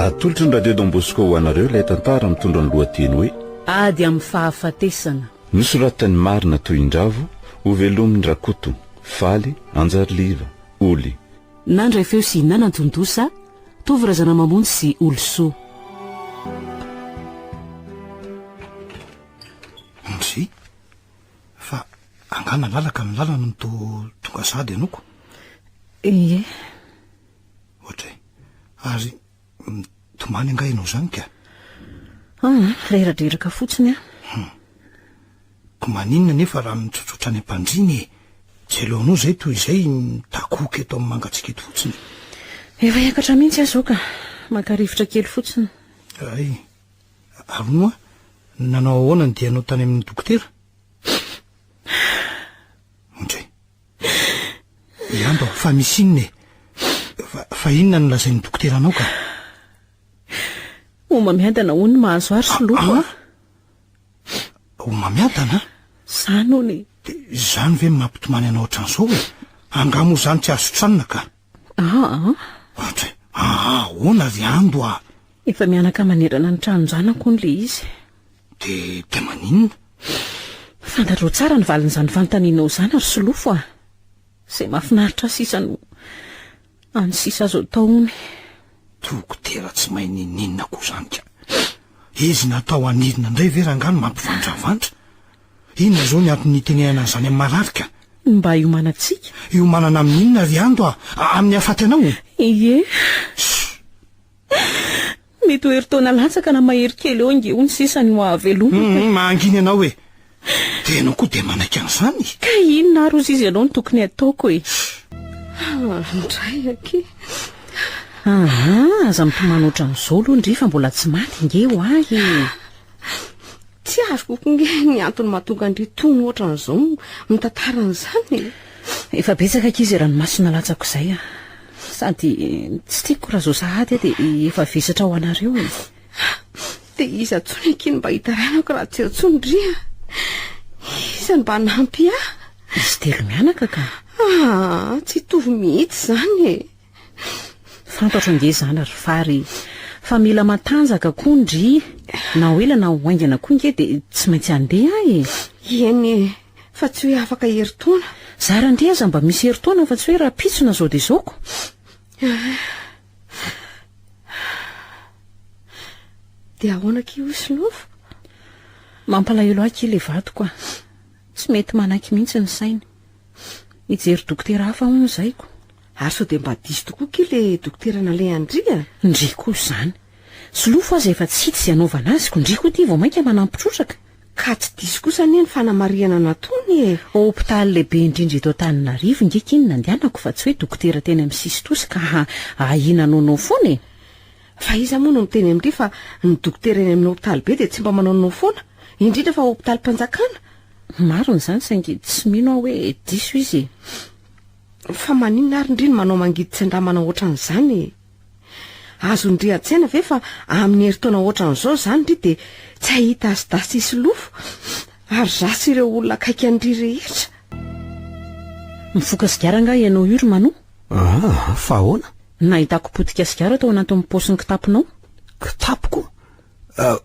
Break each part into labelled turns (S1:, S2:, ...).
S1: Atolotry ny Radio Don Bosco ho anareo ilay tantara mitondra ny lohateny hoe
S2: Ady amin'ny fahafatesana.
S1: Nosoratan'i Marina Tohindravo, hovelomin'i Rakoto, Faly, Anjariliva, Oly.
S2: Nandray feo sy nanantontosa, Tovo Razanamamonjy sy Olisoa.
S3: Ndry, fa angaha nalalaka ny lalana no toa tonga sahady ianao ko?
S2: Ie.
S3: Ohatray. Ary mitomany angaha ianao izany ka?
S2: Ah, reradreraka fotsiny aho.
S3: Hum. Ko maninona nefa raha mitsotsotra any am-pandriana e? Tsy aleonao izay toy izay mitakohoka eto amin'ny mangatsiaka eto fotsiny.
S2: Efa hiakatra mihitsy aho izao ka. Maka rivotra kely fotsiny.
S3: Hay. Ary hono hoa, nanao ahoana ny dianao tany amin'ny dokotera? Ondray. Ianto, fa misy inona e? Fa, fa inona no lazain'ny dokotera anao ka?
S2: Homamiadana hono ny mahazo ahy ry Solofo a.
S3: Homamiadana?
S2: Izany hono e.
S3: Dia izany ve no mampitomany anao hatramin'izao e? Angaha moa izany tsy azo sitranina ka?
S2: Aa.
S3: Ondray, aa ahoana ry Ando a?
S2: Efa mihanaka manerana ny tranon-janako hono ilay izy.
S3: Dia, dia maninona?
S2: Fantatrao tsara ny valin'izany fanontanianao izany ry Solofo a! Izay mahafinaritra ahy sisa no any sisa azo atao hono e.
S3: Dokotera tsy mahay n'inon'inona koa izany ka! Izy natao hanirina indray ve rangahy no mampivandravandra? Inona izao ny antony nitenenana an'izany amin'ny marary ka?
S2: Ny mba hiomanantsika.
S3: Hiomanana amin'inona ry Ando a? Amin'ny hahafaty anao?
S2: Ie.
S3: Ssss!
S2: Mety ho herintaona latsaka na mahery kely eo ange hono sisa ny ho ahavelomako e.
S3: Hum, mahangina ianao e! Dia ianao koa dia manaiky an'izany?
S2: Ka inona ary hozy izy ianao no tokony hataoko e?
S4: Indray akia.
S2: Aha, aza mitomany ohatran'izao aloha ndry fa mbola tsy maty nge ho ahy e.
S4: Tsy azoko koa nge ny antony mahatonga an-dry tony ohatran'izao mitantara an'izany e.
S2: Efa betsaka akia izay ranomaso nalatsako izay a. Sady tsy tiako raha izao sahady aho dia efa vesatra ho anareo e.
S4: Dia iza intsony akia no mba hitarainako raha tsy eo intsony ndry a? Iza no mba hanampy ahy?
S2: Izy telo mianaka ka.
S4: Ah, tsy hitovy mihitsy izany e.
S2: Fantatro ange izany ry Fary fa mila matanjaka koa ndry, na ho ela na ho haingana koa nge dia tsy maintsy handeha aho e.
S4: Eny e, fa tsy hoe afaka herintaona.
S2: Zara ndry aza mba misy herintaona fa tsy hoe rahampitso na zao dia zao ko.
S4: Dia ahoana akia hoy Solofo?
S2: Mampalahelo ahy akia ilay vadiko a. Tsy mety manaiky mihitsy ny sainy. Hijery dokotera hafa hono izay ko.
S4: Ary sao dia mba diso tokoa kia le dokotera nalehan-dry a?
S2: Ndry koa izany. Solofo aza efa tsy hita izay hanaovana azy ko ndry koa ity vao mainka manampy trotraka.
S4: Ka tsy diso kosa anie ny fanamarihana nataony e!
S2: Hopitaly lehibe indrindra eto Antananarivo nge ky ny nandehanako fa tsy hoe dokotera teny amin'ny sisin-tosy ka ahiana nono foana e!
S4: Fa iza moa no miteny amin-dry fa ny dokotera eny amin'ny hopitaly be dia tsy mba manao nono foana? Indrindra fa hopitalim-panjakana?
S2: Marina izany saingy tsy mino aho hoe diso izy e!
S4: Fa maninona ary ndry no manao mangidy tsy andramana ohatran'izany e? Azon-dry an-tsaina ve fa amin'ny herintaona ohatran'izao izany ndry dia tsy hahita azy dahy sy solofo ary za sy ireo olona akaiky an-dry rehetra?
S2: Mifoka sigara angaha ianao io ry Mano?
S5: Aa, fa ahoana?
S2: Nahitako potika sigara tao anatin'ny paosin'ny kitaponao.
S5: Kitapoko?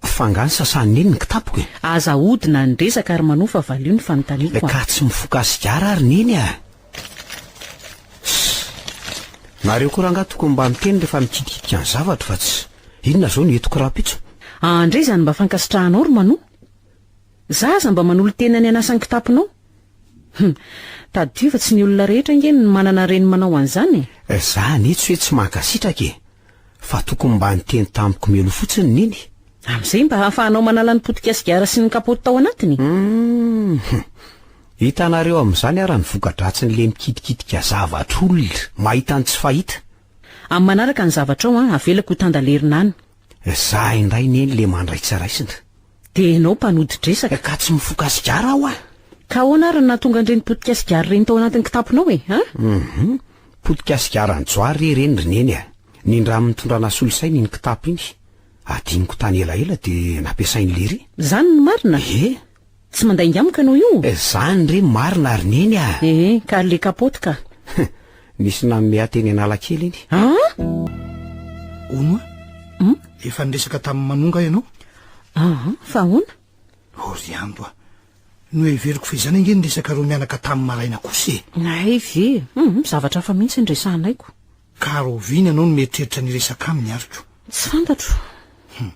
S5: Fa angaha ny sasan'i Neny ny kitapoko e?
S2: Aza ahodina ny resaka ry Mano fa valio ny fanontaniako a!
S5: Ka tsy mifoka sigara ary Neny a! Ssss! Nareo koa rangaha tokony mba miteny rehefa mikitikitika ny zavatra fa tsy inona izao no entiko rahampitso?
S2: Andrey izany mba fankasitrahanao ry Mano! Za aza mba manolo-tena ny hanasa ny kitaponao! Hum! Tadidio fa tsy ny olona rehetra ange no manana reny manao an'izany
S5: e! Za anie tsy hoe tsy mankasitraka e! Fa tokony mba niteny tamiko mialoha fotsiny neny.
S2: Amin'izay mba hahafahanao manala ny potika sigara sy ny kapoty tao anatiny.
S5: Hum! Hitanareo amin'izany ara ny voka-dratsin'le mikitikitika zavatr'olona, mahita ny tsy fahita.
S2: Amin'ny manaraka ny zavatrao an, avelako ho tandalerina any.
S5: Za indray neny le mandray tsy raisina.
S2: Dia ianao mpanodi-dresaka.
S5: Ka tsy mifoka sigara aho ah!
S2: Ka ahoana ary no nahatonga an'ireny potika sigara ireny tao anatin'ny kitaponao e? An?
S5: Hum, potika sigaran'i Johary re ireny ry Neny a! Nindramin'ny nitondrana solosaina iny kitapo iny. Adinoko tany elaela dia nampiasain'i Lery.
S2: Izany no marina?
S5: Ie.
S2: Tsy mandainga amiko ianao io?
S5: Izany re marina ry Neny a!
S2: Ee, ka ary le kapoty ka?
S5: Nisy nanome ahy teny Analakely iny.
S2: An?
S3: Hono a?
S2: Hum?
S3: Efa niresaka tamin'i Manu nga ianao?
S2: Aa, fa ahoana?
S3: Oh ry Ando a! Noheveriko fa izany ange ny resakareo mianaka tamin'ny maraina kosa e!
S2: Hay ve? Hum, zavatra hafa mihitsy no resahanay ko.
S3: Ka rahoviana ianao no mieritreritra ny hiresaka aminy ary ko?
S2: Tsy fantatro.
S3: Hum.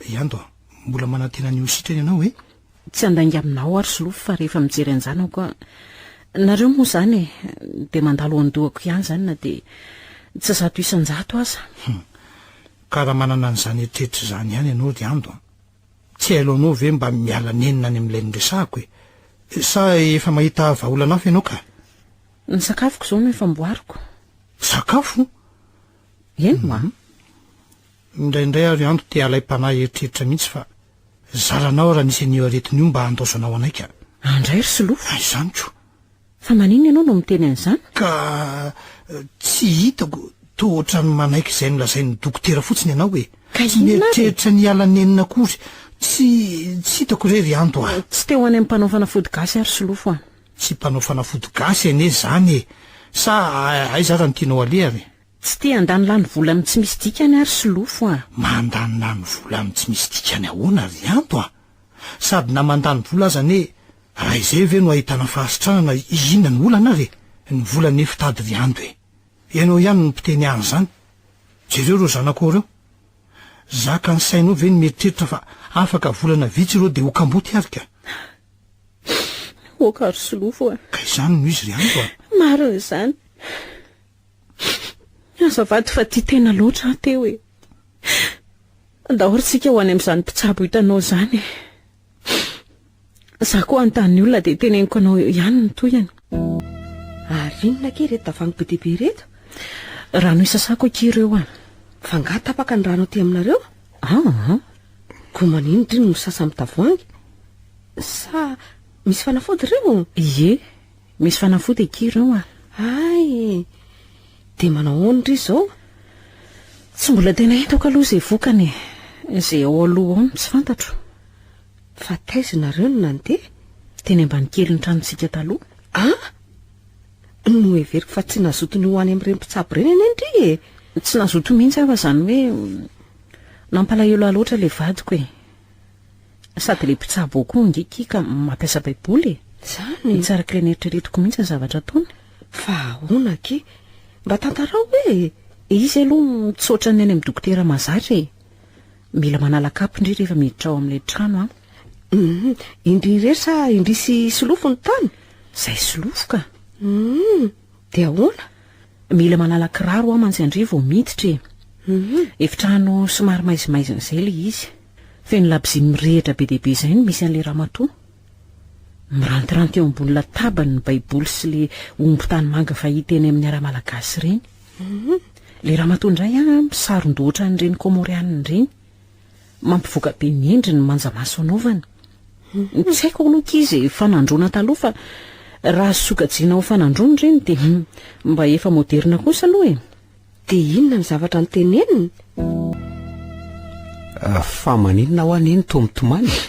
S3: I Ando a, mbola manantena ny ho sitrana ianao e?
S2: Tsy handainga aminao aho ry Solofo fa rehefa mijery an-janako aho, nareo moa izany e, dia mandalo ao an-dohako ihany izany na dia tsy 100% aza.
S3: Hum. Ka raha manana an'izany eritreritra izany ihany ianao ry Ando a, tsy aleonao ve mba miala nenina any amin'ilay noresahako e? Sa efa mahita vahaolana hafa ianao ka?
S2: Ny sakafoko izao no efa amboariko.
S3: Sakafo?
S2: Eny hoa.
S3: Indraindray aho ry Ando te halaim-panahy hieritreritra mihitsy fa zaranao raha nisy an'io aretina io mba handaozanao anay ka.
S2: Andray ry Solofo.
S3: Hay izany ko.
S2: Fa maninona ianao no miteny an'izany?
S3: Ka tsy hitako, toa ohatran'ny manaiky izay nolazain'ny dokotera fotsiny ianao e.
S2: Ka
S3: Tsy
S2: inona ary e?
S3: mieritreritra ny hiala nenina akory. Tsy tsy hitako re ry Ando a.
S2: Tsy te ho any amin'ny mpanao fanafody gasy aho ry Solofo a.
S3: Tsy mpanao fanafody gasy anie izany e. Sa aiza ary no tianao aleha re?
S2: Tsy te handanilany vola amin'ny tsy misy dikany aho ry Solofo a!
S3: Mandanilany vola amin'ny tsy misy dikany ahoana ry Anto a! Sady na mandany vola aza anie raha izay ve no ahitana fahasitranana inona no olana ary e! Ny vola anie fitady ry Anto e! Ianao ihany no mpiteny ahy an'izany! Jereo ireo zanakao ireo! Zakan'ny sainao ve ny mieritreritra fa afaka volana vitsy ireo dia ho kamboty ary ka!
S2: Oka ry Solofo a!
S3: Ka izany no izy ry Anto a!
S2: Marina izany! Azafady fa tia tena loatra aho teo e. Andao ary tsika ho any amin'izany mpitsabo hitanao izany e. Za koa hanontany olona dia teneniko anao eo ihany ny tohiny.
S4: Ary inona akia ireto tavoahangy be dia be ireto?
S2: Rano isasako akia ireo an.
S4: Fa angaha tapaka ny rano aty aminareo?
S2: Aa.
S4: Koa maninona ndry no misasa amin'ny tavoahangy? Sa misy fanafody ireo?
S2: Ie. Misy fanafody akia ireo a!
S4: Hay e! Dia manao ahoana ndry izao?
S2: Tsy mbola tena hitako aloha izay vokany e! Izay ao aloha ao no tsy fantatro.
S4: Fa taiza nareo no nandeha?
S2: Teny ambany kelin'ny tranontsika taloha.
S4: An! Noheveriko fa tsy nazoto ny ho any amin'ireny mpitsabo ireny anie ndry e!
S2: Tsy nazoto mihitsy aho fa izany hoe nampalahelo ahy loatra ilay vadiko e! Sady le mpitsabo ao koa ange ki ka mampiasa baiboly e!
S4: Zany?
S2: Tsy araka ilay neritreretiko mihitsy ny zavatra ataony.
S4: Fa ahoana akia? Mba tantarao e!
S2: Izy aloha tsy ohatran'ny any amin'ny dokotera mahazatra e! Mila manala kapy ndry rehefa miditra ao amin'ilay trano an!
S4: Hum, indry irery sa indry sy solofo ny tany?
S2: Zay solofo ka!
S4: Hum, dia ahoana?
S2: Mila manala kiraro aho mantsy andry vao miditra e! Efitrano somary maizimaizina izay ilay izy. Feno labozia mirehitra be dia be izay no misy an'ilay ramatoa. Mirantiranty eo ambony latabany ny baiboly sy ilay omby tanimanga fahita eny amin'ny ara-malagasy ireny. Ilay ramatoa indray an, misaron-doha ohatran'ireny Kômôrianina ireny. Mampivoaka be ny endriny ny manjamaso anaovany. Tsy haiko aloha ankizy e, fanandroana taloha fa raha azo sokajiana ho fanandroana ireny dia mba efa moderina kosa aloha e.
S4: Dia inona ny zavatra noteneniny?
S5: Fa maninona hoa neny toa mitomany e?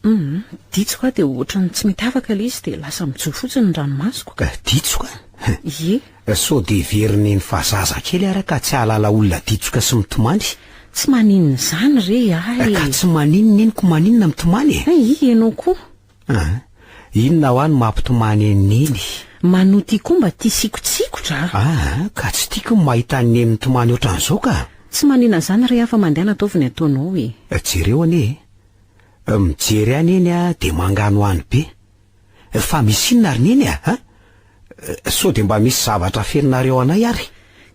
S2: Hum, ditsoka aho dia ohatran'ny tsy mety afaka ilay izy dia lasa mijoro fotsiny ny ranomasoko.
S5: Ditsoka?
S2: Ie.
S5: Sao dia heverin'i neny fa zaza kely ara ka tsy hahalala olona ditsoka sy mitomany?
S2: Tsy maninona izany re ahy e!
S5: Ka tsy maninona iny ko maninona mitomany e?
S2: Hay, ianao koa.
S5: An! Inona hoa no mampitomany an'i Neny?
S2: Manoa ty koa mba tia sikotsikotra a!
S5: Aa! Ka tsy tiako ny mahita an'i Neny mitomany ohatran'izao ka!
S2: Tsy maninona izany re aho fa mandehana ataovy ny ataonao e!
S5: Jereo anie e! Mijery ahy Neny a dia manganohano be! Fa misy inona ry Neny a? Sao dia mba misy zavatra afeninareo anay ary?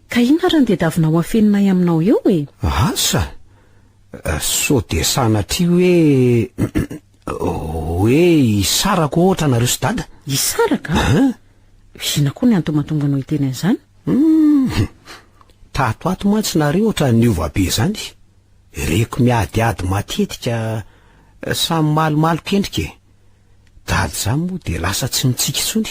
S2: Ka inona ary no tadiavinao afeninay aminao eo e?
S5: Asa! Sao dia sanatria hoe hoe hisaraka ohatra nareo sy dada?
S2: Hisaraka? Inona koa ny antony mahatonga anao hiteny an'izany?
S5: Hum! Tato ato mantsy nareo ohatran'ny niova be izany. Reko miadiady matetika, samy malomaloka endrika e. Dada izany moa dia lasa tsy mitsiky intsony.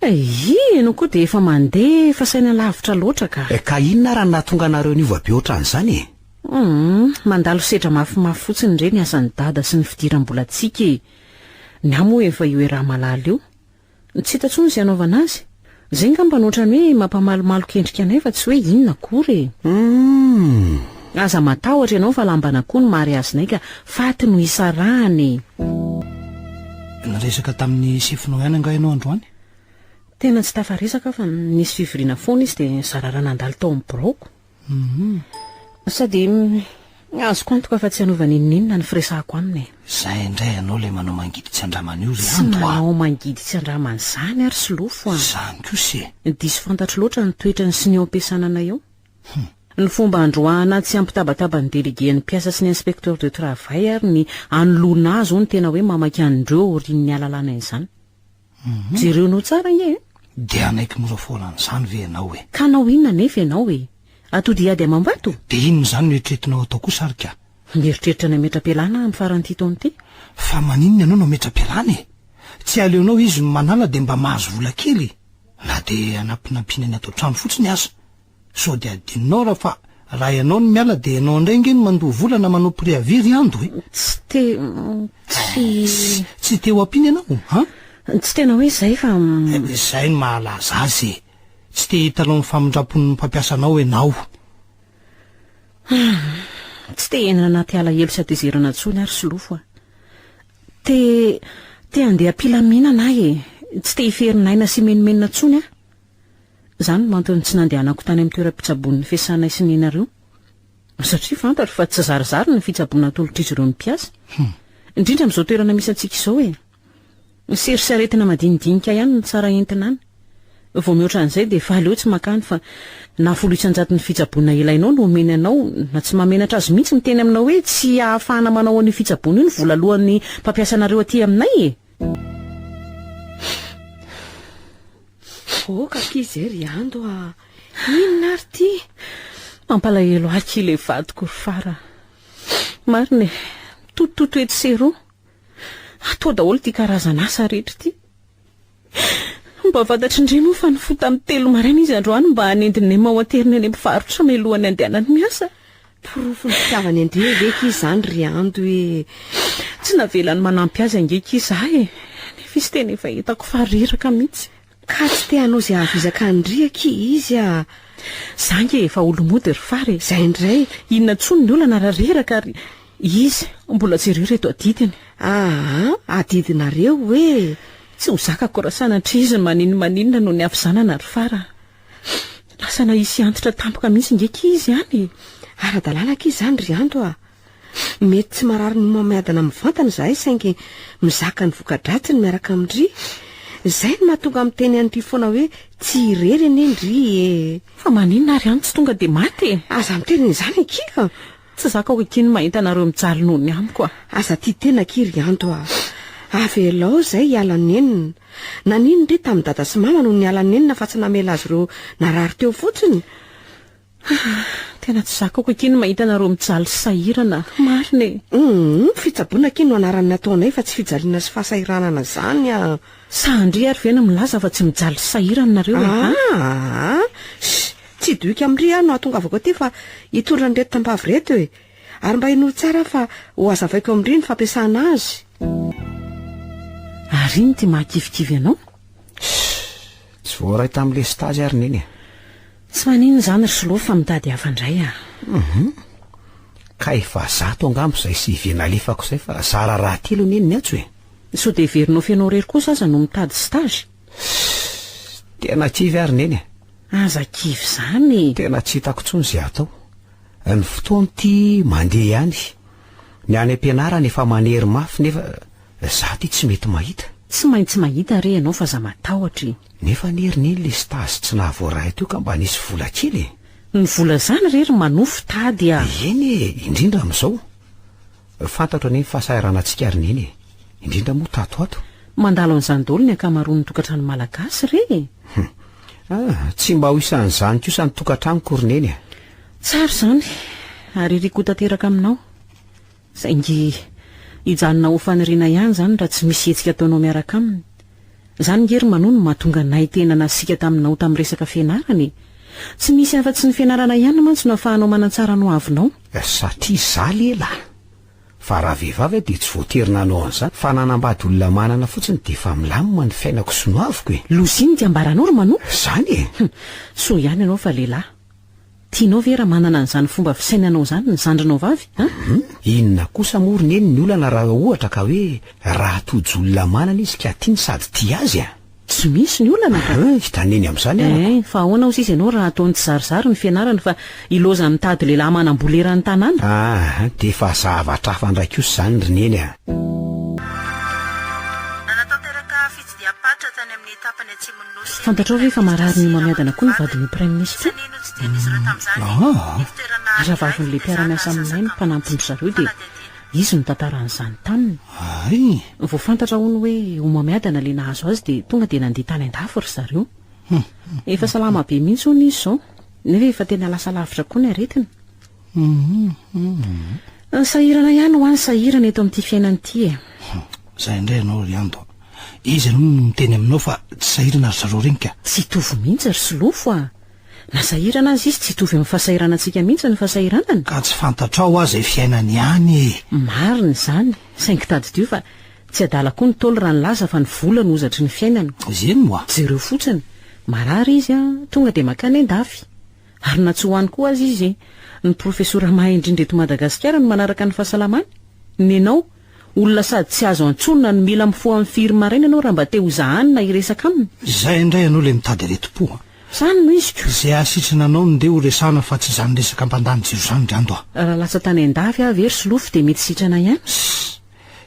S2: Eii, ianao koa dia efa mandeha efa saina lavitra loatra ka.
S5: Ka inona ary no nahatonga anareo niova be ohatran'izany e?
S2: Humm, mandalo sedra mafimafy fotsiny re ny asan'i Dada sy ny fidiram-bolantsika e. Ny ahy moa efa io iaraha-malala io. Tsy hita intsony izay hanaovana azy. Izay angamba no ohatran'ny hoe mampamalomaloka endrika anay fa tsy hoe inona akory e.
S5: Humm.
S2: Aza matahotra ianao fa lamban'akoho ny mariazinay ka faty no hisarahana e!
S3: Niresaka tamin'ny sefonao ihany angaha ianao androany?
S2: Tena tsy tafaresaka aho fa nisy fivoriana foana izy dia zara raha nandalo tao amin'ny biraoko. Sady azoko antoka fa tsy hanova n'inon'inona ny firesahako aminy e.
S3: Zay indray ianao ilay manao mangidy tsy andramana io ry
S2: Tsy
S3: Ando a!
S2: manao mangidy tsy andramana izany ary Solofo a!
S3: Izany kosa e!
S2: Diso fantatro loatra ny toetrany sy ny eo am-piasana anay eo. Ny fomba androahana tsy hampitabataba ny délégué ny mpiasa sy ny inspecteur de travail ary ny anoloana azy hono tena hoe mamaky an'ireo aorian'ny alalana izany. Jereonao tsara ange e!
S3: Dia hanaiky mora foana an'izany ve ianao e?
S2: Ka hanao inona anefa ianao e? Atody hiady amam-bato?
S3: Dia inona izany no eritreretinao hatao kosa ary ka?
S2: Mieritreritra ny hametra-pialana aho amin'ny faran'ity taona ity.
S3: Fa maninona ianao no hametra-pialana e? Tsy aleonao izy no manala dia mba mahazo vola kely? Na dia hanampinampiana ny ato an-trano fotsiny aza. Sao dia adinonao ra fa raha ianao no miala dia ianao indray ange no mandoa vola na manao préavis ry Ando e!
S2: Tsy te, tsy.
S3: Tsy te ho ampiana ianao an?
S2: Tsy tena hoe izay fa.
S3: Izay no mahalaza azy e! Tsy te hitanao ny famindram-pon'ny mpampiasa anao ianao.
S2: Tsy te hiaina anaty alahelo sy hatezerana intsony aho ry Solofo a! Te, te handeha am-pilaminana aho e! Tsy te hiferin'aina sy himenomenona intsony aho. Izany no antony tsy nandehanako tany amin'ny toeram-pitsaboan'ny fiasanay sy nenareo. Satria fantatro fa tsy zarizary ny fitsaboana atolotr'izy ireo ny mpiasa. Indrindra amin'izao toerana misy antsika izao e! Sery sy aretina madinidinika ihany no tsara entina any. Vao mihoatra an'izay dia efa aleo tsy mankany fa na folo isan-jaton'ny fitsaboana ilainao no omeny anao na tsy mahamenatra azy mihitsy miteny aminao hoe tsy ahafahana manao an'io fitsaboana io ny vola aloan'ny mpampiasa anareo aty aminay e!
S4: Voaka akia izay ry Ando a! Inona ary ity?
S2: Mampalahelo ahy akia ilay vadiko ry Fara a! Marina e! Mitotototo etsy sy eroa. Atao daholo ity karazana asa rehetra ity. Mba fantatry ndry moa fa nifoha tamin'ny telo maraina izy androany mba hanendy nem ao an-teriny any mpivarotra mialohan'ny handehanany miasa.
S4: Porofon'ny fitiavany an-dry ve akia izany ry Ando e!
S2: Tsy navelany manampy azy ange akia izaho e! Nefa izy tena efa hitako fa reraka mihitsy.
S4: Ka tsy te hanao izay hahavizaka an-dry akia izy a!
S2: Za ange efa olo-mody ry Fara e!
S4: Izay indray!
S2: Inona intsony ny olana raha reraka ary izy mbola jereo ireto adidiny.
S4: Aa! Adidinareo hoe?
S2: Tsy ho zakako raha sanatria izy maninomaninona noho ny havizanana ry Fara a! Lasa nahisy antitra tampoka mihitsy nge ki izy any e!
S4: Ara-dalàna akia izany ry Ando a! Mety tsy marary ny homamiadana mivantana izahay saingy mizaka ny voka-dratsiny miaraka amin-dry. Izay no mahatonga miteny an-dry foana hoe tsy irery anie ndry e!
S2: Fa maninona ary any tsy tonga dia maty e?
S4: Aza miteny an'izany akia a!
S2: Tsy zakako akia ny mahita anareo mijaly noho ny amiko a!
S4: Aza tia tena akia ry Anto a! Avelao izay hiala nenina. Naninona ry tamin'i dada sy mama no niala nenina fa tsy namela azy ireo narary teo fotsiny?
S2: Tena tsy zakako akia ny mahita anareo mijaly sy sahirana, marina e!
S4: Humm, fitsaboana akia no anaran'ny ataonay fa tsy fijaliana sy fahasahiranana izany a!
S2: Sahy ndry ary ve no milaza fa tsy mijaly sy sahirana nareo e!
S4: Aa! Shh! Tsy hidohika amin-dry aho no hahatongavako aty fa hitondra an'ireto tambavy ireto e! Ary mba henoy tsara fa ho hazavaiko amin-dry ny fampiasana azy.
S2: Ary ino ity mahakivikivy anao?
S5: Shh! Tsy voaray tamin'ilay stage ary neny e!
S2: Tsy maninona izany ry Solofo fa mitady hafa indray ah.
S5: Hum! Ka efa zato angamba izay CV nalefako izay fa zara raha telo anie ny niantso e!
S2: Sao dia heverinao f'ianao irery kosa aza no mitady stage?
S5: Shh! Tena kivy ary neny e!
S2: Aza kivy izany e!
S5: Tena tsy hitako intsony izay atao. Ny fotoana ity mandeha ihany. Ny any am-pianarana efa manery mafy nefa za ty tsy mety mahita.
S2: Tsy maintsy mahita re ianao fa aza matahotra e!
S5: Nefa anie ry neny le stage tsy nahavoaray teo ka mba nisy vola kely e!
S2: Ny vola izany re ry manofy tady a!
S5: Eny e, indrindra amin'izao. Fantatro anie ny fahasahiranantsika ry neny e! Indrindra moa tato ato.
S2: Mandalo an'izany daholo ny ankamaroan'ny tokantrano malagasy re e!
S5: Hum. Ah, tsy mba ho isan'izany kosa ny tokantranoko ry neny a!
S2: Tsara izany, ary iriko ho tanteraka aminao. Saingy hijanona ho faniriana ihany izany raha tsy misy hetsika ataonao miaraka aminy. Izany nge ry Manoa no mahatonga anay tena nasiaka taminao tamin'ny resaka fianarana e! Tsy misy afa-tsy ny fianarana ihany mantsy no ahafahanao manantsara ny hoavinao.
S5: Satria za lehilahy. Fa raha vehivavy aho dia tsy voatery nanao an'izany fa nanambady olona manana fotsiny dia efa milamina ny fiainako sy ny hoaviko e!
S2: Loza iny ity ambaranao ry Manoa?
S5: Izany e!
S2: Hum! Soa ihany ianao fa lehilahy. Tianao ve raha manana an'izany fomba fisainanao izany ny zandrinao vavy an?
S5: Hum, inona kosa moa ry neny ny olana raha ohatra ka hoe raha tojo olona manana izy ka tiany sady tia azy a?
S2: Tsy misy ny olana ka!
S5: Hum, hitan'i neny amin'izany arako.
S2: Eh, fa ahoana hozy izy ianao raha ataony tsizarizary ny fianarany fa ilaozany mitady lehilahy manam-bola eran'ny tanàna?
S5: Ah, dia efa zavatra hafa indray kosa izany ry neny a!
S6: Nanatanteraka fitsidiham-paritra tany amin'ny tapany atsimon'ny Nosy ny
S2: Fantatrao ve fa marary ny homamiadana koa ny vadin'io praiminisitra io?
S3: Aa!
S2: Rahavavin'ilay mpiara-miasa aminay ny mpanampin-dry zareo dia izy no nitantara an'izany taminy.
S3: Hay!
S2: Vao fantatra hono hoe homamiadana ilay nahazo azy dia tonga dia nandeha tany an-dafy ry zareo. Efa salama be mihitsy hono izy izao, nefa efa tena lasa lavitra koa ny aretiny. Sahirana ihany hoa ny sahirana eto amin'ity fiainana ity e.
S3: Zay indray ianao ry Ando. Iza aloha no miteny aminao fa tsy sahirana ry zareo ireny ka?
S2: Tsy hitovy mihitsy ry Solofo a! Na sahirana aza izy tsy hitovy amin'ny fahasahiranantsika mihitsy ny fahasahiranany.
S3: Ka tsy fantatrao hoa izay fiainany any e!
S2: Marina izany, saingy tadidio fa tsy adala koa ny Ntaolo raha nilaza fa ny vola no hozatry ny fiainana.
S3: Izeny moa?
S2: Jereo fotsiny, marary izy an, tonga dia makany an-dafy. Ary na tsy ho any koa aza izy, ny profesora mahay indrindra eto Madagasikara no manaraka ny fahasalamany. Nenao, olona sady tsy azo antsoina no mila mifoha amin'ny firy maraina ianao raha mba te ho zahany na hiresaka aminy.
S3: Izay indray ianao ilay mitady aretim-po an.
S2: Izany no izy ko.
S3: Izay hahasitrana anao no ndeha ho resahana fa tsy izany resaka mpandany jiro izany ry Ando a.
S2: Raha lasa tany an-dafy aho ve ry Solofo dia mety sitrana ihany?
S3: Ssss.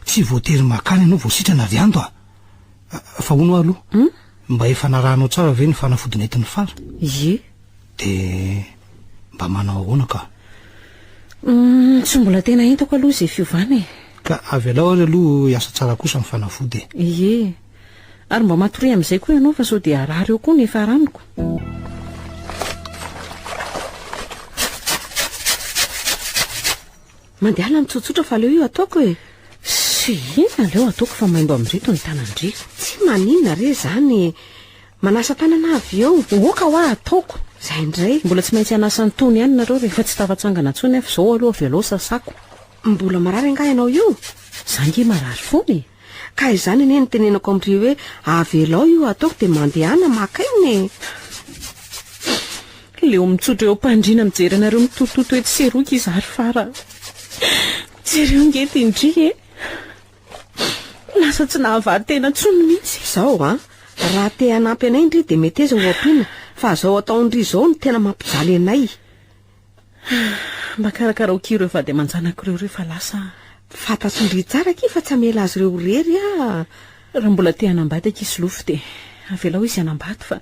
S3: Tsy voatery makany ianao vao sitrana ry Ando a. Fa hono hoa aloha, mba efa narahanao tsara ve ny fanafody nentin'i Fara?
S2: Ie.
S3: Dia mba manao ahoana ka?
S2: Humm, tsy mbola tena entako aloha izay fiovana e.
S3: Ka avelao ary aloha hiasa tsara kosa ny fanafody e.
S2: Ie. Ary mba matoria amin'izay koa ianao fa sao dia harary eo koa ny efa ranoko.
S4: Mandehana mitsotsotra fa aleo io ataoko e.
S2: Sy inona aleo ataoko fa maimbo amin'ireto ny tanan-dry.
S4: Tsy maninona re izany e. Manasa tanana avy eo.
S2: Oka hoa ataoko.
S4: Izay indray.
S2: Mbola tsy maintsy hanasa an'itony ihany nareo rehefa tsy tafatsangana intsony aho fa izao aloha avelao sasako.
S4: Mbola marary angaha ianao io?
S2: Za ange marary foana e.
S4: Ka izany anie no tenenako amin-dry hoe avelao io ataoko dia mandehana maka aina e.
S2: Leo mitsotra eo am-pandriana mijery anareo mitototo etsy sy eroa akia za ry Fara a. Jereo ange ity ndry e. Lasa tsy nahavaha tena intsony mihitsy.
S4: Izao an, raha te hanampy anay ndry dia meteza ho ampiana fa zao ataon-dry izao no tena mampijaly anay.
S2: Mba karakarao akia ireo vady aman-janako ireo rehefa lasa aho.
S4: Fantatro ndry tsara akia fa tsy hamela azy ireo irery aho.
S2: Raha mbola te hanambady akia Solofo dia avelao izy hanambady fa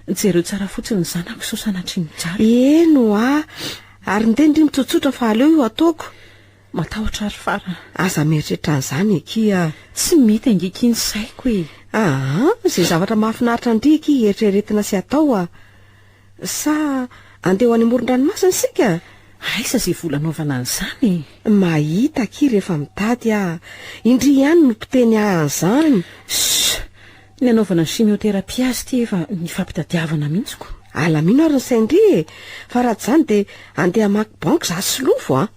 S2: jereo tsara fotsiny ny zanako sao sanatria mijaly.
S4: Eny hoa, ary ndeha ndry mitsotsotra fa aleo io ataoko.
S2: Matahotra aho ry Fara.
S4: Aza mieritreritra an'izany akia.
S2: Tsy mety ange akia ny saiko e.
S4: Aa, izay zavatra mahafinaritra an-dry akia eritreretina sy atao a. Sa andeha ho any amoron-dranomasina isika?
S2: Aiza izay vola anaovana an'izany e?
S4: Mahita akia rehefa mitady aho. Indry ihany no mpiteny ahy an'izany.
S2: Ssss! Ny anaovana ny chimiothérapie azy ity efa nifampitadiavana mihitsy ko.
S4: Alamino ary ny sain-dry e! Fa raha tsy izany dia andeha hamaky banky za sy Solofo a!